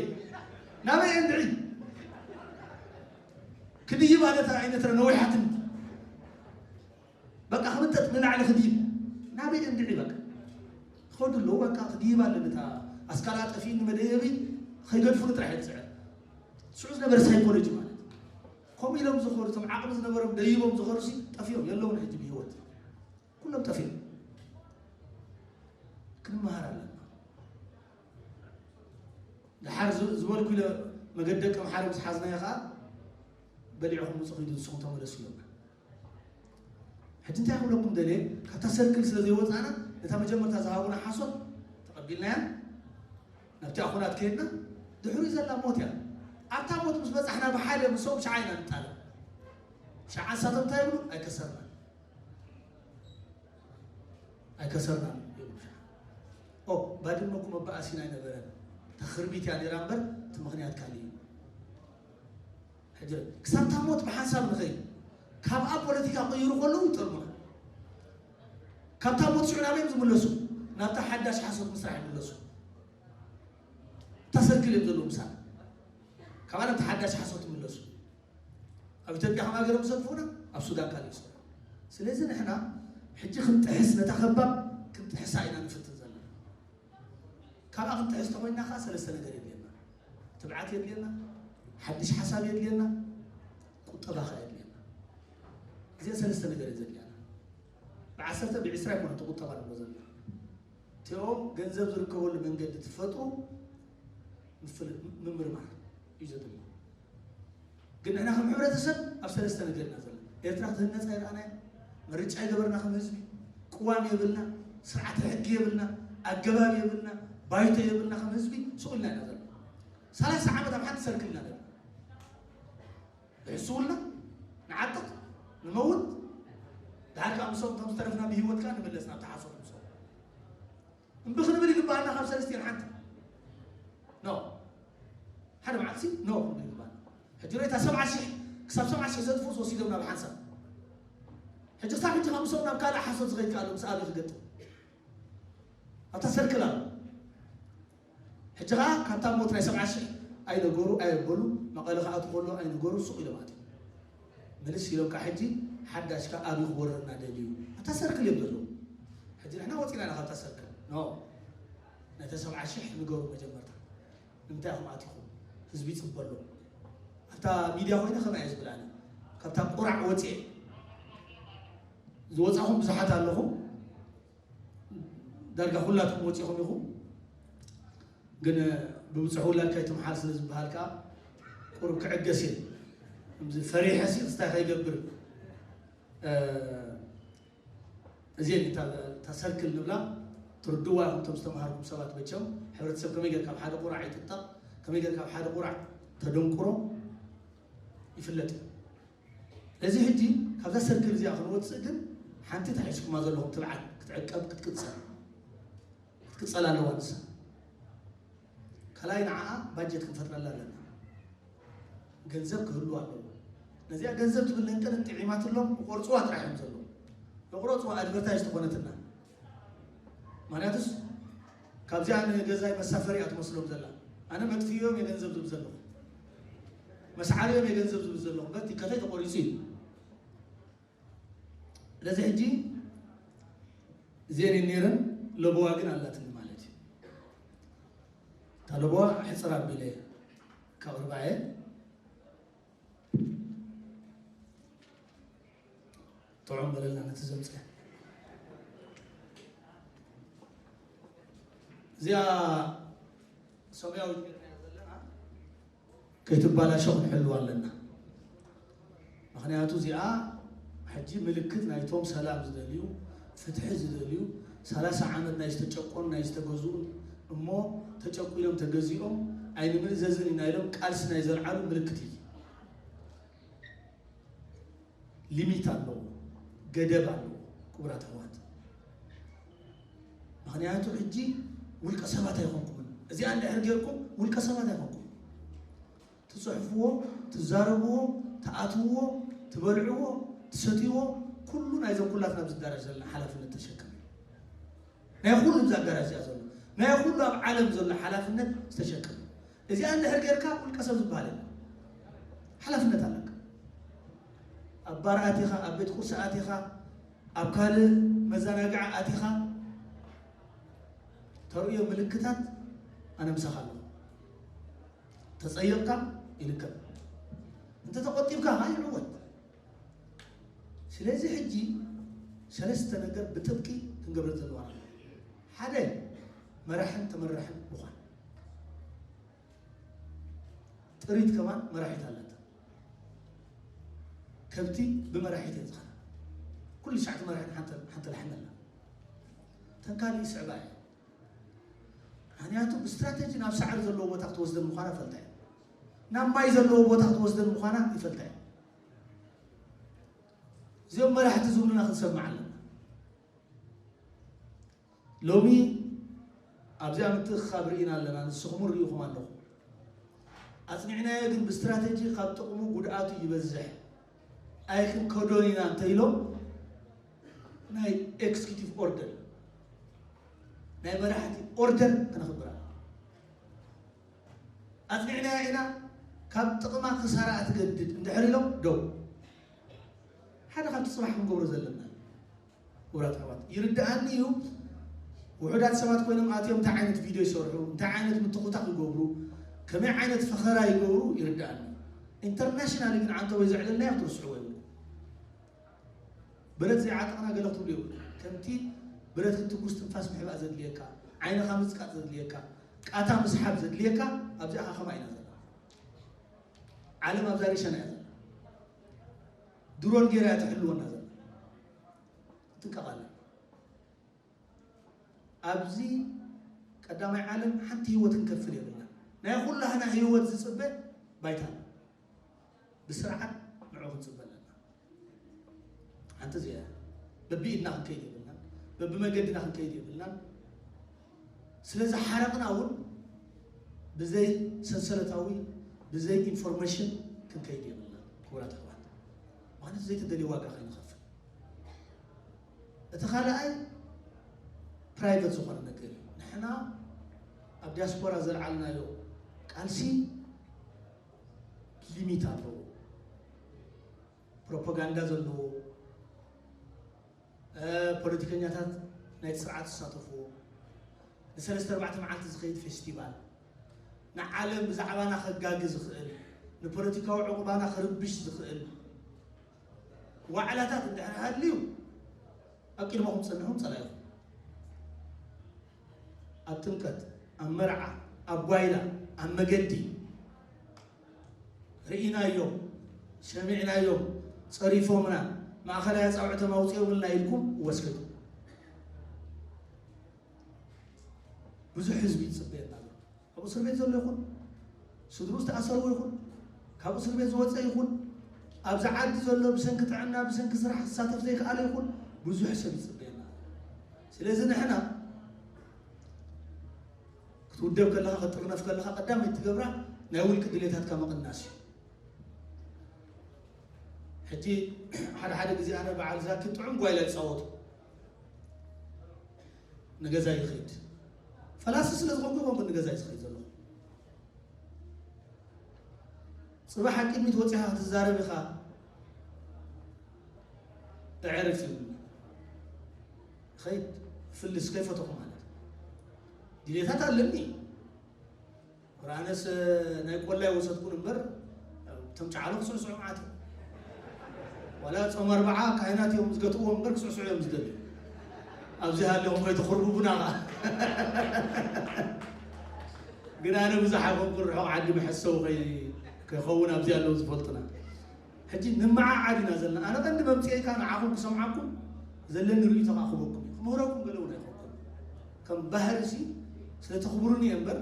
ናበይ እንድዒ? ክድይብ ኣነ እታ ዓይነት ነዊሓትኒ። በቃ ክምጠጥ ንላዕሊ ክድይብ። ናበይ እንድዒ በቃ። ክኸዱ ኣለዉ በቃ ክድይብ ኣለኒ። እታ ኣስካላ ጠፊእኒ መደየቢ ከይገድፉኒ ጥራሕ እየ ዝጽዕር። ሽዑ ዝነበረ ሳይኮሎጂ ማለት። ከምኡ ኢሎም ዝኸዱ፣ እቶም ዓቕሚ ዝነበሮም ደይቦም ዝኸዱ ሲ ጠፊኦም የለውን ሕጂ ብህይወት። ኩሎም ጠፊኦም። ክንመሃር ኣለና። ደሓር ዝ-፣ ዝበልኩ ኢለ መገዲ ደቂ ኣምሓሩ ምስ ሓዝናዮ ኸዓ በሊዕኹም ውጹ ኺዱ ንስኹም ተመለሱ ኢሎምና። ሕጂ እንታይ ክብለኩም ደልየ፣ ካብታ ሰርክል ስለ ዘይወጻእና ነታ መጀመርታ ዝሃቡና ሓሶት ተቐቢልናያ፣ ናብቲ ኣኹናት ከይድና፣ ድሕሪኡ ዘላ ሞት እያ። ኣብታ ሞት ምስ በጻሕና ብሓደ ምስኦም ሸዓ ኢና ንጣለም። ሸዓ ንሳቶም እንታይ ይብሉ? ኣይከሰርናን። ኣይከሰርናን ይብሉ ሸዓ። ኦ፣ ባድመ እኮ መባኣሲና ኣይነበረን። እታ ክርቢት እያ ነይራ እምበር፣ እቲ ምኽንያት ካልእ እዩ። ሕጂ ክሳብ እታ ሞት ብሓንሳብ ንኸይድ። ካብኣ ፖለቲካ ክቕይሩ ከለዉ ይጠልሙና። ካብታ ሞት ሽዑ ናበይ እዮም ዝምለሱ? ናብታ ሓዳሽ ሓሶት ምስራሕ ይምለሱ። እታ ሰርክል እዮም ዘለዉ ምሳና። ካብኣ ናብታ ሓዳሽ ሓሶት ይምለሱ። ኣብ ኢትዮጵያ ከምኣ ገይሮም ዝሰድፉና፣ ኣብ ሱዳን ካልእ ይሰርሑ። ስለዚ ንሕና ሕጂ ክንጥሕስ፣ ነታ ከባብ ክንጥሕሳ ኢና ንፍትን ዘለና። ካብኣ ክንጥሕስ ተኾይንና ኸዓ ሰለስተ ነገር የድልየና። ትብዓት የድልየና፣ ሓድሽ ሓሳብ የድልየና፣ ቁጠባ ኸዓ የድልየና። እዚአን ሰለስተ ነገር እየን ዘድልያና። ብዓሰርተ ብዕስራ ኣይኮነን እቲ ቁጠባ ንብሎ ዘለና። እቲኦም ገንዘብ ዝርከበሉ መንገዲ ትፈጥሩ ምፍል-፣ ምምርማር እዩ ዘድሊ። ግን ንሕና ከም ሕብረተሰብ ኣብ ሰለስተ ነገር ኢና ዘለና። ኤርትራ ክትህነጽ ኣይረኣናያ። ምርጫ ኣይገበርና ከም ህዝቢ። ቅዋም የብልና፣ ስርዓተ ሕጊ የብልና፣ ኣገባብ የብልና፣ ባይቶ የብልና። ከም ህዝቢ ስቕ ኢልና ኢና ዘለና። ሰላሳ ዓመት ኣብ ሓንቲ ሰርክል ኢና ዘለና። ይሕስውልና፣ ንዓጥቕ፣ ንመውት። ደሓር ከኣ ምስኦም እቶም ዝተረፍና ብህይወት ከኣ ንምለስ ናብቲ ሓሶት ምስኦም። እምቢ ክንብል ይግበኣና ካብ ሰለስቲኤን ሓንቲ። ኖ። ሓደ መዓልቲ ኖ ክንብል ይግበኣና። ሕጂ ርኢታ ሰብዓ ሽሕ ክሳብ ሰብዓ ሽሕ ዘጥፍኡስ ወሲዶም ናብ ሓንሳብ። ሕጂ ክሳብ ሕጂ ካብ ምስኦም ናብ ካልእ ሓሶት ዝኸይድ ከኣ ኣሎ ምስ ኣበይ ክገጥም? ኣብታ ሰርክል ኣሎ። ሕጂ ኸዓ ካብታ ሞት ናይ ሰብዓ ሽሕ ኣይነገሩ ኣየበሉ፣ መቐለ ክኣትዉ ከሎ ኣይነገሩ፣ ሱቕ ኢሎም ኣትዮም። ምልስ ኢሎም ከዓ ሕጂ ሓዳሽ ከዓ ኣበይ ክወረና ደልዩ? ኣብታ ሰርክል እዮም ዘለዉ። ሕጂ ንሕና ወፂና ኢና ካብታ ሰርክል። ኖ፣ ነቲ ሰብዓ ሽሕ ንገሩ መጀመርታ። ንምንታይ ኢኹም ኣቲኹም? ህዝቢ ይፅበ ኣሎ። ኣብታ ሚድያ ኮይነ ከምኣ እየ ዝብል ኣነ። ካብታ ቁራዕ ወፂኤ። ዝወፃኹም ብዙሓት ኣለኹም። ዳርጋ ኩላትኩም ወፂኹም ኢኹም። ግን ብብፅሑ ውላድካ ይትምሓር ስለ ዝበሃል ከዓ ቁሩብ ክዕገስ እየ። ከምዚ ፈሪሐ ሲ ክስታይ ከይገብር። እ፣ እዚአን እታ፣ እታ ሰርክል ንብላ ትርድዋ ኢኹም እቶም ዝተምሃርኩም ሰባት መቸም። ሕብረተሰብ ከመይ ጌርካ ኣብ ሓደ ቁራዕ ይጥጠቕ፣ ከመይ ጌርካ ኣብ ሓደ ቁራዕ ተደንቁሮ ይፍለጥ እዩ። እዚ ሕጂ ካብዛ ሰርክል እዚኣ ክንወፅእ ግን ሓንቲ ተሒዝኩማ ዘለኹም ትብዓት ክትዕቀብ ክትቅፀል፣ ክትቅፀል ኣለዋ ንሳ። ካልኣይ ንዓኣ ባጀት ክንፈጥረላ ኣለና። ገንዘብ ክህልዋ ኣለዎ። ነዚኣ ገንዘብ ትብል ለንቀን ጥዒማትሎም ክቆርፅዋ ጥራሕ እዮም ዘለዉ። ይቁረፅዋ፣ ኣድቨርታይዝ ትኾነትና። ምኽንያቱስ ካብዚኣ ንገዛይ መሳፈሪ እያ ትመስሎም ዘላ። ኣነ መጥፍዮም የገንዘብ ዝብል ዘለኹ፣ መስዓርዮም የገንዘብ ዝብል ዘለኹ። በቲ ከተይ ተቆሪጹ እዩ። ስለዚ ሕጂ እዚአን ነይረን፣ ለበዋ ግን ኣላትኒ ማለት እዩ። እታ ለበዋ ሕጽር ኣቢለ ካብ ርባየ ጥዑም በለልና ነቲ ዘምጽአ። እዚኣ ሰማያዊት ጌርናያ ዘለና ከይትባላሾ ክንሕልዋ ኣለና። ምኽንያቱ እዚኣ ሕጂ ምልክት ናይቶም ሰላም ዝደልዩ፣ ፍትሒ ዝደልዩ፣ ሰላሳ ዓመት ናይ ዝተጨቆኑ ናይ ዝተገዝኡ እሞ ተጨቁኖም ተገዚኦም ኣይንምእዘዝን ኢና ኢሎም ቃልሲ ናይ ዘልዓሉ ምልክት እዩ። ሊሚት ኣለዎ፣ ገደብ ኣለዎ። ክቡራት ኣሕዋት፣ ምኽንያቱ ሕጂ ውልቀ ሰባት ኣይኮንኩምን። እዚኣ እንድሕር ጌርኩም ውልቀ ሰባት ኣይኮንኩም። ትጽሕፍዎ፣ ትዛረብዎ፣ ትኣትውዎ፣ ትበልዕዎ፣ ትሰትይዎ፣ ኩሉ ናይዞም ኩላትና ኣብዚ ኣዳራሽ ዘለና ሓላፍነት ተሸከም እዩ። ናይ ኩሉ ኣብዚ ኣዳራሽ እዚኣ ዘሎ፣ ናይ ኩሉ ኣብ ዓለም ዘሎ ሓላፍነት ዝተሸከም እዩ። እዚኣ እንድሕር ጌርካ ውልቀ ሰብ ዝበሃል የለን። ሓላፍነት ኣለካ። ኣብ ባር ኣቲኻ፣ ኣብ ቤት ቁርሲ ኣቲኻ፣ ኣብ ካልእ መዘናግዒ ኣቲኻ ተርእዮ ምልክታት ኣነ ምሳኻ ኣለኹ። ተጸይቕካ ይልከፍ፣ እንተ ተቆጢብካ ኸዓ ይዕወት። ስለዚ ሕጂ ሰለስተ ነገር ብጥብቂ ክንገብረ ዘለዋና ኣሎ። ሓደ፣ መራሕን ተመራሕን ምዃን። ጥሪት ከማን መራሒት ኣለታ። ከብቲ ብመራሒት እየን ዝኸዳ። ኩሉ ሻዕ እቲ መራሒት ሓንቲ ሓንቲ ላሕሚ ኣላ። እተን ካልእ ይስዕባ እየን። ምኽንያቱ ብስትራተጂ ናብ ሳዕሪ ዘለዎ ቦታ ክትወስደን ምዃና ይፈልጣ እየን። ናብ ማይ ዘለዎ ቦታ ክትወስደን ምዃና ይፈልጣ እየን። እዚኦም መራሕቲ ዝብሉና ክንሰምዕ ኣለና። ሎሚ ኣብዚኣ ምትእኽኻብ ርኢና ኣለና፣ ንስኹም ርኢኹም ኣለኹም። ኣጽኒዕናዮ ግን ብስትራተጂ ካብ ጥቕሙ ጉድኣቱ ይበዝሕ፣ ኣይክንከዶን ኢና እንተኢሎም ናይ ኤክስኪዩቲቭ ኦርደር፣ ናይ መራሕቲ ኦርደር ከነኽብር ኣለና። ኣጽኒዕናያ ኢና፣ ካብ ጥቕማ ክሳራ ትገድድ እንድሕር ኢሎም ደው። ሓደ ካብቲ ጽባሕ ክንገብሮ ዘለና እዩ። ክቡራት ኣሕዋት፣ ይርድኣኒ እዩ። ውሑዳት ሰባት ኮይኖም ኣትዮም እንታይ ዓይነት ቪድዮ ይሰርሑ፣ እንታይ ዓይነት ምትኹታኽ ይገብሩ፣ ከመይ ዓይነት ፈኸራ ይገብሩ ይርድኣኒ እዩ። ኢንተርናሽናሊ ግን ዓንተቦይ ዘዕለልናዮ ክትርስዕዎ የብልኩም። ብረት ዘይዓጠቕና ገለ ክትብሉ የብልኩም። ከምቲ ብረት ክትኩስ ትንፋስ ምሕባእ ዘድልየካ፣ ዓይንኻ ምጽቃጥ ዘድልየካ፣ ቃታ ምስሓብ ዘድልየካ፣ ኣብዚኣ ከማ ኢና ዘለና። ዓለም ኣብዛ ሪሸና እያ ዘላ። ድሮን ገይራ እያ ትሕልወና ዘላ። ንጥንቀቕ ኣለና። ኣብዚ ቀዳማይ ዓለም ሓንቲ ህይወት ክንከፍል የብልና። ናይ ኩላህና ህይወት ዝጽበ ባይታ ኣሎ። ብስርዓት ንዕኡ ክንጽበ ኣለና። ሓንቲ እዚኣ እያ። በብኢድና ክንከይድ የብልናን፣ በብመገድና ክንከይድ የብልናን። ስለ ዝሓረቕና እውን ብዘይ ሰንሰለታዊ፣ ብዘይ ኢንፎርሜሽን ክንከይድ የብልናን። ክቡራት ኣሕዋት፣ ማለት ዘይተደልየ ዋጋ ከይንኸፍል። እቲ ካልኣይ ፕራይቨት ዝኾነ ነገር እዩ። ንሕና ኣብ ዲያስፖራ ዘልዓልናዮ ቃልሲ ሊሚት ኣለዎ። ፕሮፓጋንዳ ዘለዎ፣ እ፣ ፖለቲከኛታት ናይቲ ስርዓት ዝሳተፍዎ፣ ንሰለስተ ኣርባዕተ መዓልቲ ዝኸይድ ፌስቲቫል፣ ንዓለም ብዛዕባና ከጋጊ ዝኽእል፣ ንፖለቲካዊ ዕቑባና ክርብሽ ዝኽእል ዋዕላታት እንድሕር ሃልዩ፣ ኣብ ቅድመኹም ጸኒሑም ጸላኢኹም። ኣብ ጥምቀት፣ ኣብ መርዓ፣ ኣብ ጓይላ፣ ኣብ መገዲ ርኢናዮም፣ ሰሚዕናዮም፣ ጸሪፎምና፣ ማእኸላይ ኣጻብዕቶም ኣውጺኦምልና ኢልኩም ወስክቱ። ብዙሕ ህዝቢ ይጽበየና ኣሎ። ኣብ እስር ቤት ዘሎ ይኹን፣ ስድርኡ ዝተኣሰሩ ይኹን፣ ካብ እስር ቤት ዝወጸ ይኹን፣ ኣብዚ ዓዲ ዘሎ ብሰንኪ ጥዕና፣ ብሰንኪ ስራሕ ክሳተፍ ዘይከኣለ ይኹን፣ ብዙሕ ሰብ ይጽበየና ኣሎ። ስለዚ ንሕና ክትውደብ ከለኻ፣ ክትጥርነፍ ከለኻ፣ ቀዳመይቲ ትገብራ ናይ ውልቂ ድሌታትካ ምቕናስ እዩ። ሕጂ ሓደ ሓደ ግዜ ኣነ በዓል ዛኪ ጥዑም ጓይላ ይጻወቱ፣ ንገዛ ይኸይድ። ፈላሲ ስለ ዝኾንኩ ይኾንኩ ንገዛ ይኸይድ ዘለኹ። ጽባሕ ኣብ ቅድሚት ወጺኻ ክትዛረብ ኢኻ። እዕርፍ ይብሉና። ኸይድ ፍልስ ከይፈተኹ ማለት እዩ። ድሌታት ኣለኒ። ወረ ኣነስ ናይ ቆላይ ወሰድኩን እምበር፣ እቶም ጨዓሎ ክስዕስዑ መዓት እዮም። ዋላ ጾም ኣርብዓ ካህናት እዮም ዝገትእዎ እምበር ክስዕስዑ እዮም ዝደልዩ። ኣብዚ ሃለኹም ከይተኹርብቡና ኸዓ። ግን ኣነ ብዙሕ ኣይኮንኩን፣ ርሑቕ ዓዲ መሐሰዊ ከይ-፣ ከይኸውን ኣብዚ ኣለዉ ዝፈልጡና። ሕጂ ንመዓዓድ ኢና ዘለና። ኣነ ቀንዲ መምጽኤካ ንዓኹም ክሰምዓኩም ዘለኒ ርእይቶ ከኣ ክህበኩም እዩ። ክምህረኩም ገለ እውን ኣይኮንኩን። ከም ባህርሲ ስለ ተኽብሩኒ እየ እምበር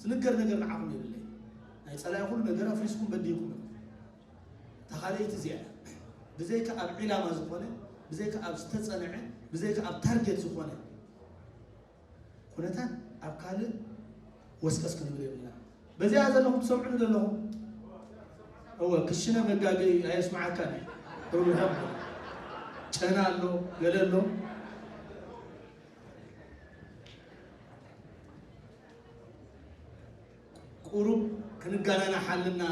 ዝንገር ነገር ንዓኹም የብለይ። ናይ ጸላኢ ኩሉ ነገር ኣፍሪስኩም በዲህኩም ኢኹም። እታ ካልኣይቲ እዚኣ እያ። ብዘይካ ኣብ ዒላማ ዝኾነ፣ ብዘይካ ኣብ ዝተጸንዐ፣ ብዘይካ ኣብ ታርጌት ዝኾነ ኩነታት ኣብ ካልእ ወስቀስ ክንብል የብልና። በዚኣ ዘለኹም ትሰምዑኒ ዘለኹም? እወ፣ ክሽነ መጋገዪ ኣየስምዓካን እዩ። ርብሖም ጨና ኣሎ፣ ገለ ኣሎ። ቁሩብ ክንጋናና ሓልና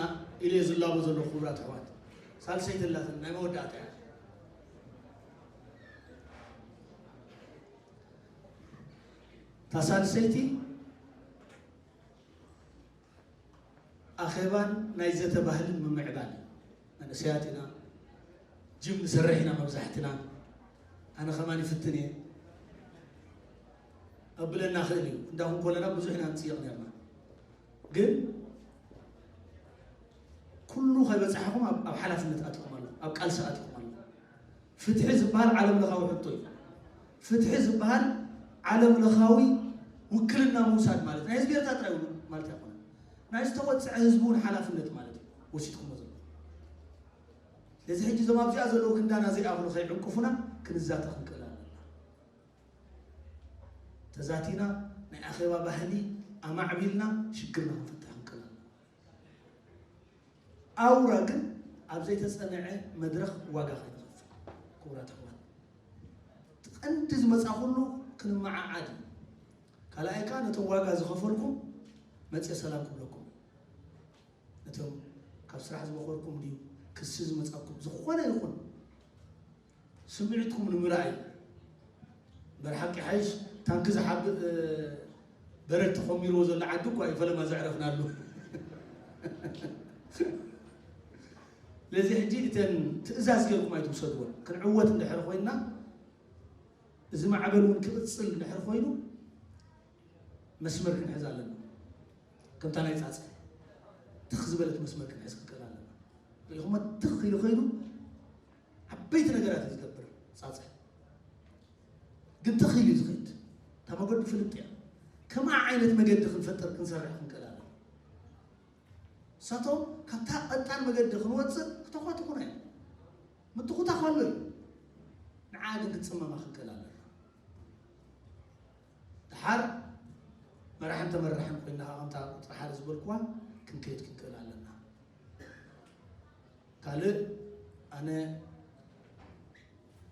ኢለ ዝላቦ ዘለኹ ክቡራት ኣሕዋት። ሳልሰይቲ ኣላትን ናይ መወዳእታ እያ። እታ ሳልሰይቲ ኣኼባን ናይ ዘተ ባህልን ምምዕባል። መንእሰያት ኢና፣ ጅም ንሰርሕ ኢና መብዛሕትና። ኣነ ከማን ይፍትን እየ። ኣብለና ክእል እዩ። እንዳኹም ኮለና ብዙሕ ኢና ንጽየቕ ነርና። ግን ኩሉ ከይበጻሕኹም ኣብ፣ ኣብ ሓላፍነት ኣትኹም ኣለኹም፣ ኣብ ቃልሲ ኣትኹም ኣለኹም። ፍትሒ ዝበሃል ዓለም ለኻዊ ሕቶ እዩ። ፍትሒ ዝበሃል ዓለም ለኻዊ ውክልና ምውሳድ ማለት ናይ ህዝቢ ኤርትራ ጥራይ እውን ማለት ኣይኮነን። ናይ ዝተወጽዐ ህዝቢ እውን ሓላፍነት ማለት እዩ ወሲድኩሞ ዘለኹም። ስለዚ ሕጂ እዞም ኣብዚኣ ዘለዉ ክንዳና ዘይኣኽሉ ከይዕንቅፉና ክንዛተ ክንክእል ኣለና። ተዛቲና ናይ ኣኼባ ባህሊ ኣማዕቢልና ሽግርና ክንፈትሕ ክንክእል ኣለና። ኣውራ ግን ኣብ ዘይተጸንዐ መድረኽ ዋጋ ከይንኸፍል። ክቡራት ኣሕዋት፣ እቲ ቀንዲ ዝመጻ ኩሉ ክንመዓዓድ እዩ። ካልኣይ ከኣ ነቶም ዋጋ ዝኸፈልኩም መጽየ ሰላም ክብለኩም እዩ። ነቶም ካብ ስራሕ ዝበኾርኩም ድዩ ክሲ ዝመጻኩም ዝኾነ ይኹን ስምዒትኩም ንምርኣይ እምበር ሓቂ ሓይሽ ታንኪ ዝሓብእ፣ እ፣ በረድ ተኾሚርዎ ዘሎ ዓዲ እኳ እዩ ፈለማ ዘዕረፍናሉ። ስለዚ ሕጂ እተን ትእዛዝ ጌርኩም ኣይትውሰድዎን። ክንዕወት እንድሕር ኮይንና፣ እዚ ማዕበል እውን ክቕጽል እንድሕር ኮይኑ፣ መስመር ክንሕዝ ኣለና። ከምታ ናይ ጻጸ ትኽ ዝበለት መስመር ክንሕዝ ክንክእል ኣለና። ርኢኹሞ ትኽ ኢሉ ከይዱ ዓበይቲ ነገራት እዩ ዝገብር ጻጸ። ግን ትኽ ኢሉ እዩ ዝኸይድ። እታ መገዱ ፍልጥ እያ። ከምኣ ዓይነት መገዲ ክንፈጥር ክንሰርሕ ክንክእል ኣለና። ንሳቶም ካብታ ቀጣን መገዲ ክንወጽእ ክተኳትኹና እዮም። ምትኹታኽ ኣሎ እዩ። ንዓ ግን ክትጽመማ ክንክእል ኣለና። ደሓር መራሕን ተመራሕን ኮይና ከምታ ቁጽሪ ሓደ ዝበልኩዋ ክንከይድ ክንክእል ኣለና። ካልእ ኣነ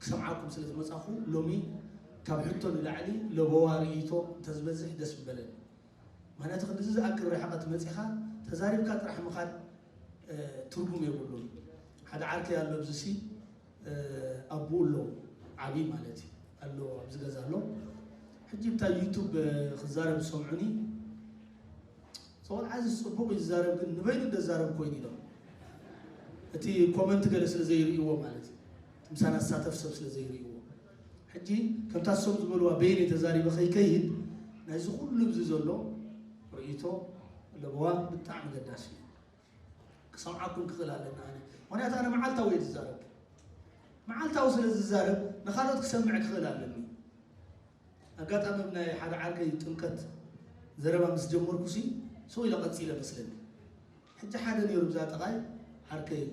ክሰምዓኩም ስለ ዝመጻኹ ሎሚ ካብ ሕቶ ንላዕሊ ለበዋ ርእይቶ እንተዝበዝሕ ደስ ምበለኒ። ምኽንያቱ ክንድዚ ዝኣክል ርሕቐት መጺኻ ተዛሪብካ ጥራሕ ምኻድ፣ እ፣ ትርጉም የብሉን። ሓደ ዓርከይ ኣሎ ኣብዚ ሲ፣ እ፣ ኣቦኡ ኣሎ ዓብዪ ማለት እዩ ኣሎ ኣብዚ ገዛ ኣሎ። ሕጂ ብታ ዩቱብ፣ እ፣ ክዛረብ ዝሰምዑኒ፣ "እዚ ቆልዓ እዚ ጽቡቕ እዩ ዝዛረብ ግን ንበይኑ እንደዛረብ ኮይኑ" ኢሎም። እቲ ኮመንት ገለ ስለ ዘይርእይዎ ማለት እዩ። እቲ ምሳና ዝሳተፍ ሰብ ስለ ዘይርእይዎ። ሕጂ ከምታ እሶም ዝበልዋ በይነይ ተዛሪበ ከይከይድ ናይዚ ኩሉ እዚ ዘሎ ርእይቶ ለበዋ ብጣዕሚ ገዳሲ እዩ። ክሰምዓኩም ክኽእል ኣለና ኣነ። ምኽንያቱ ኣነ መዓልታዊ እየ ዝዛረብ። መዓልታዊ ስለ ዝዛረብ ንኻልኦት ክሰምዕ ክኽእል ኣለኒ። ኣጋጣሚ ኣብ ናይ ሓደ ዓርከይ ጥምቀት ዘረባ ምስ ጀመርኩ ሲ፣ ስቕ ኢለ ቀጺለ መስለኒ። ሕጂ ሓደ ነይሩ ብዛ ጠቓይ ዓርከይ፣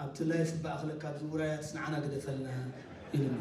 "ኣብቲ ላይፍ በኣኽለካ ኣብዚ ውራያትስ ንዓና ግደፈልና" ኢሉኒ።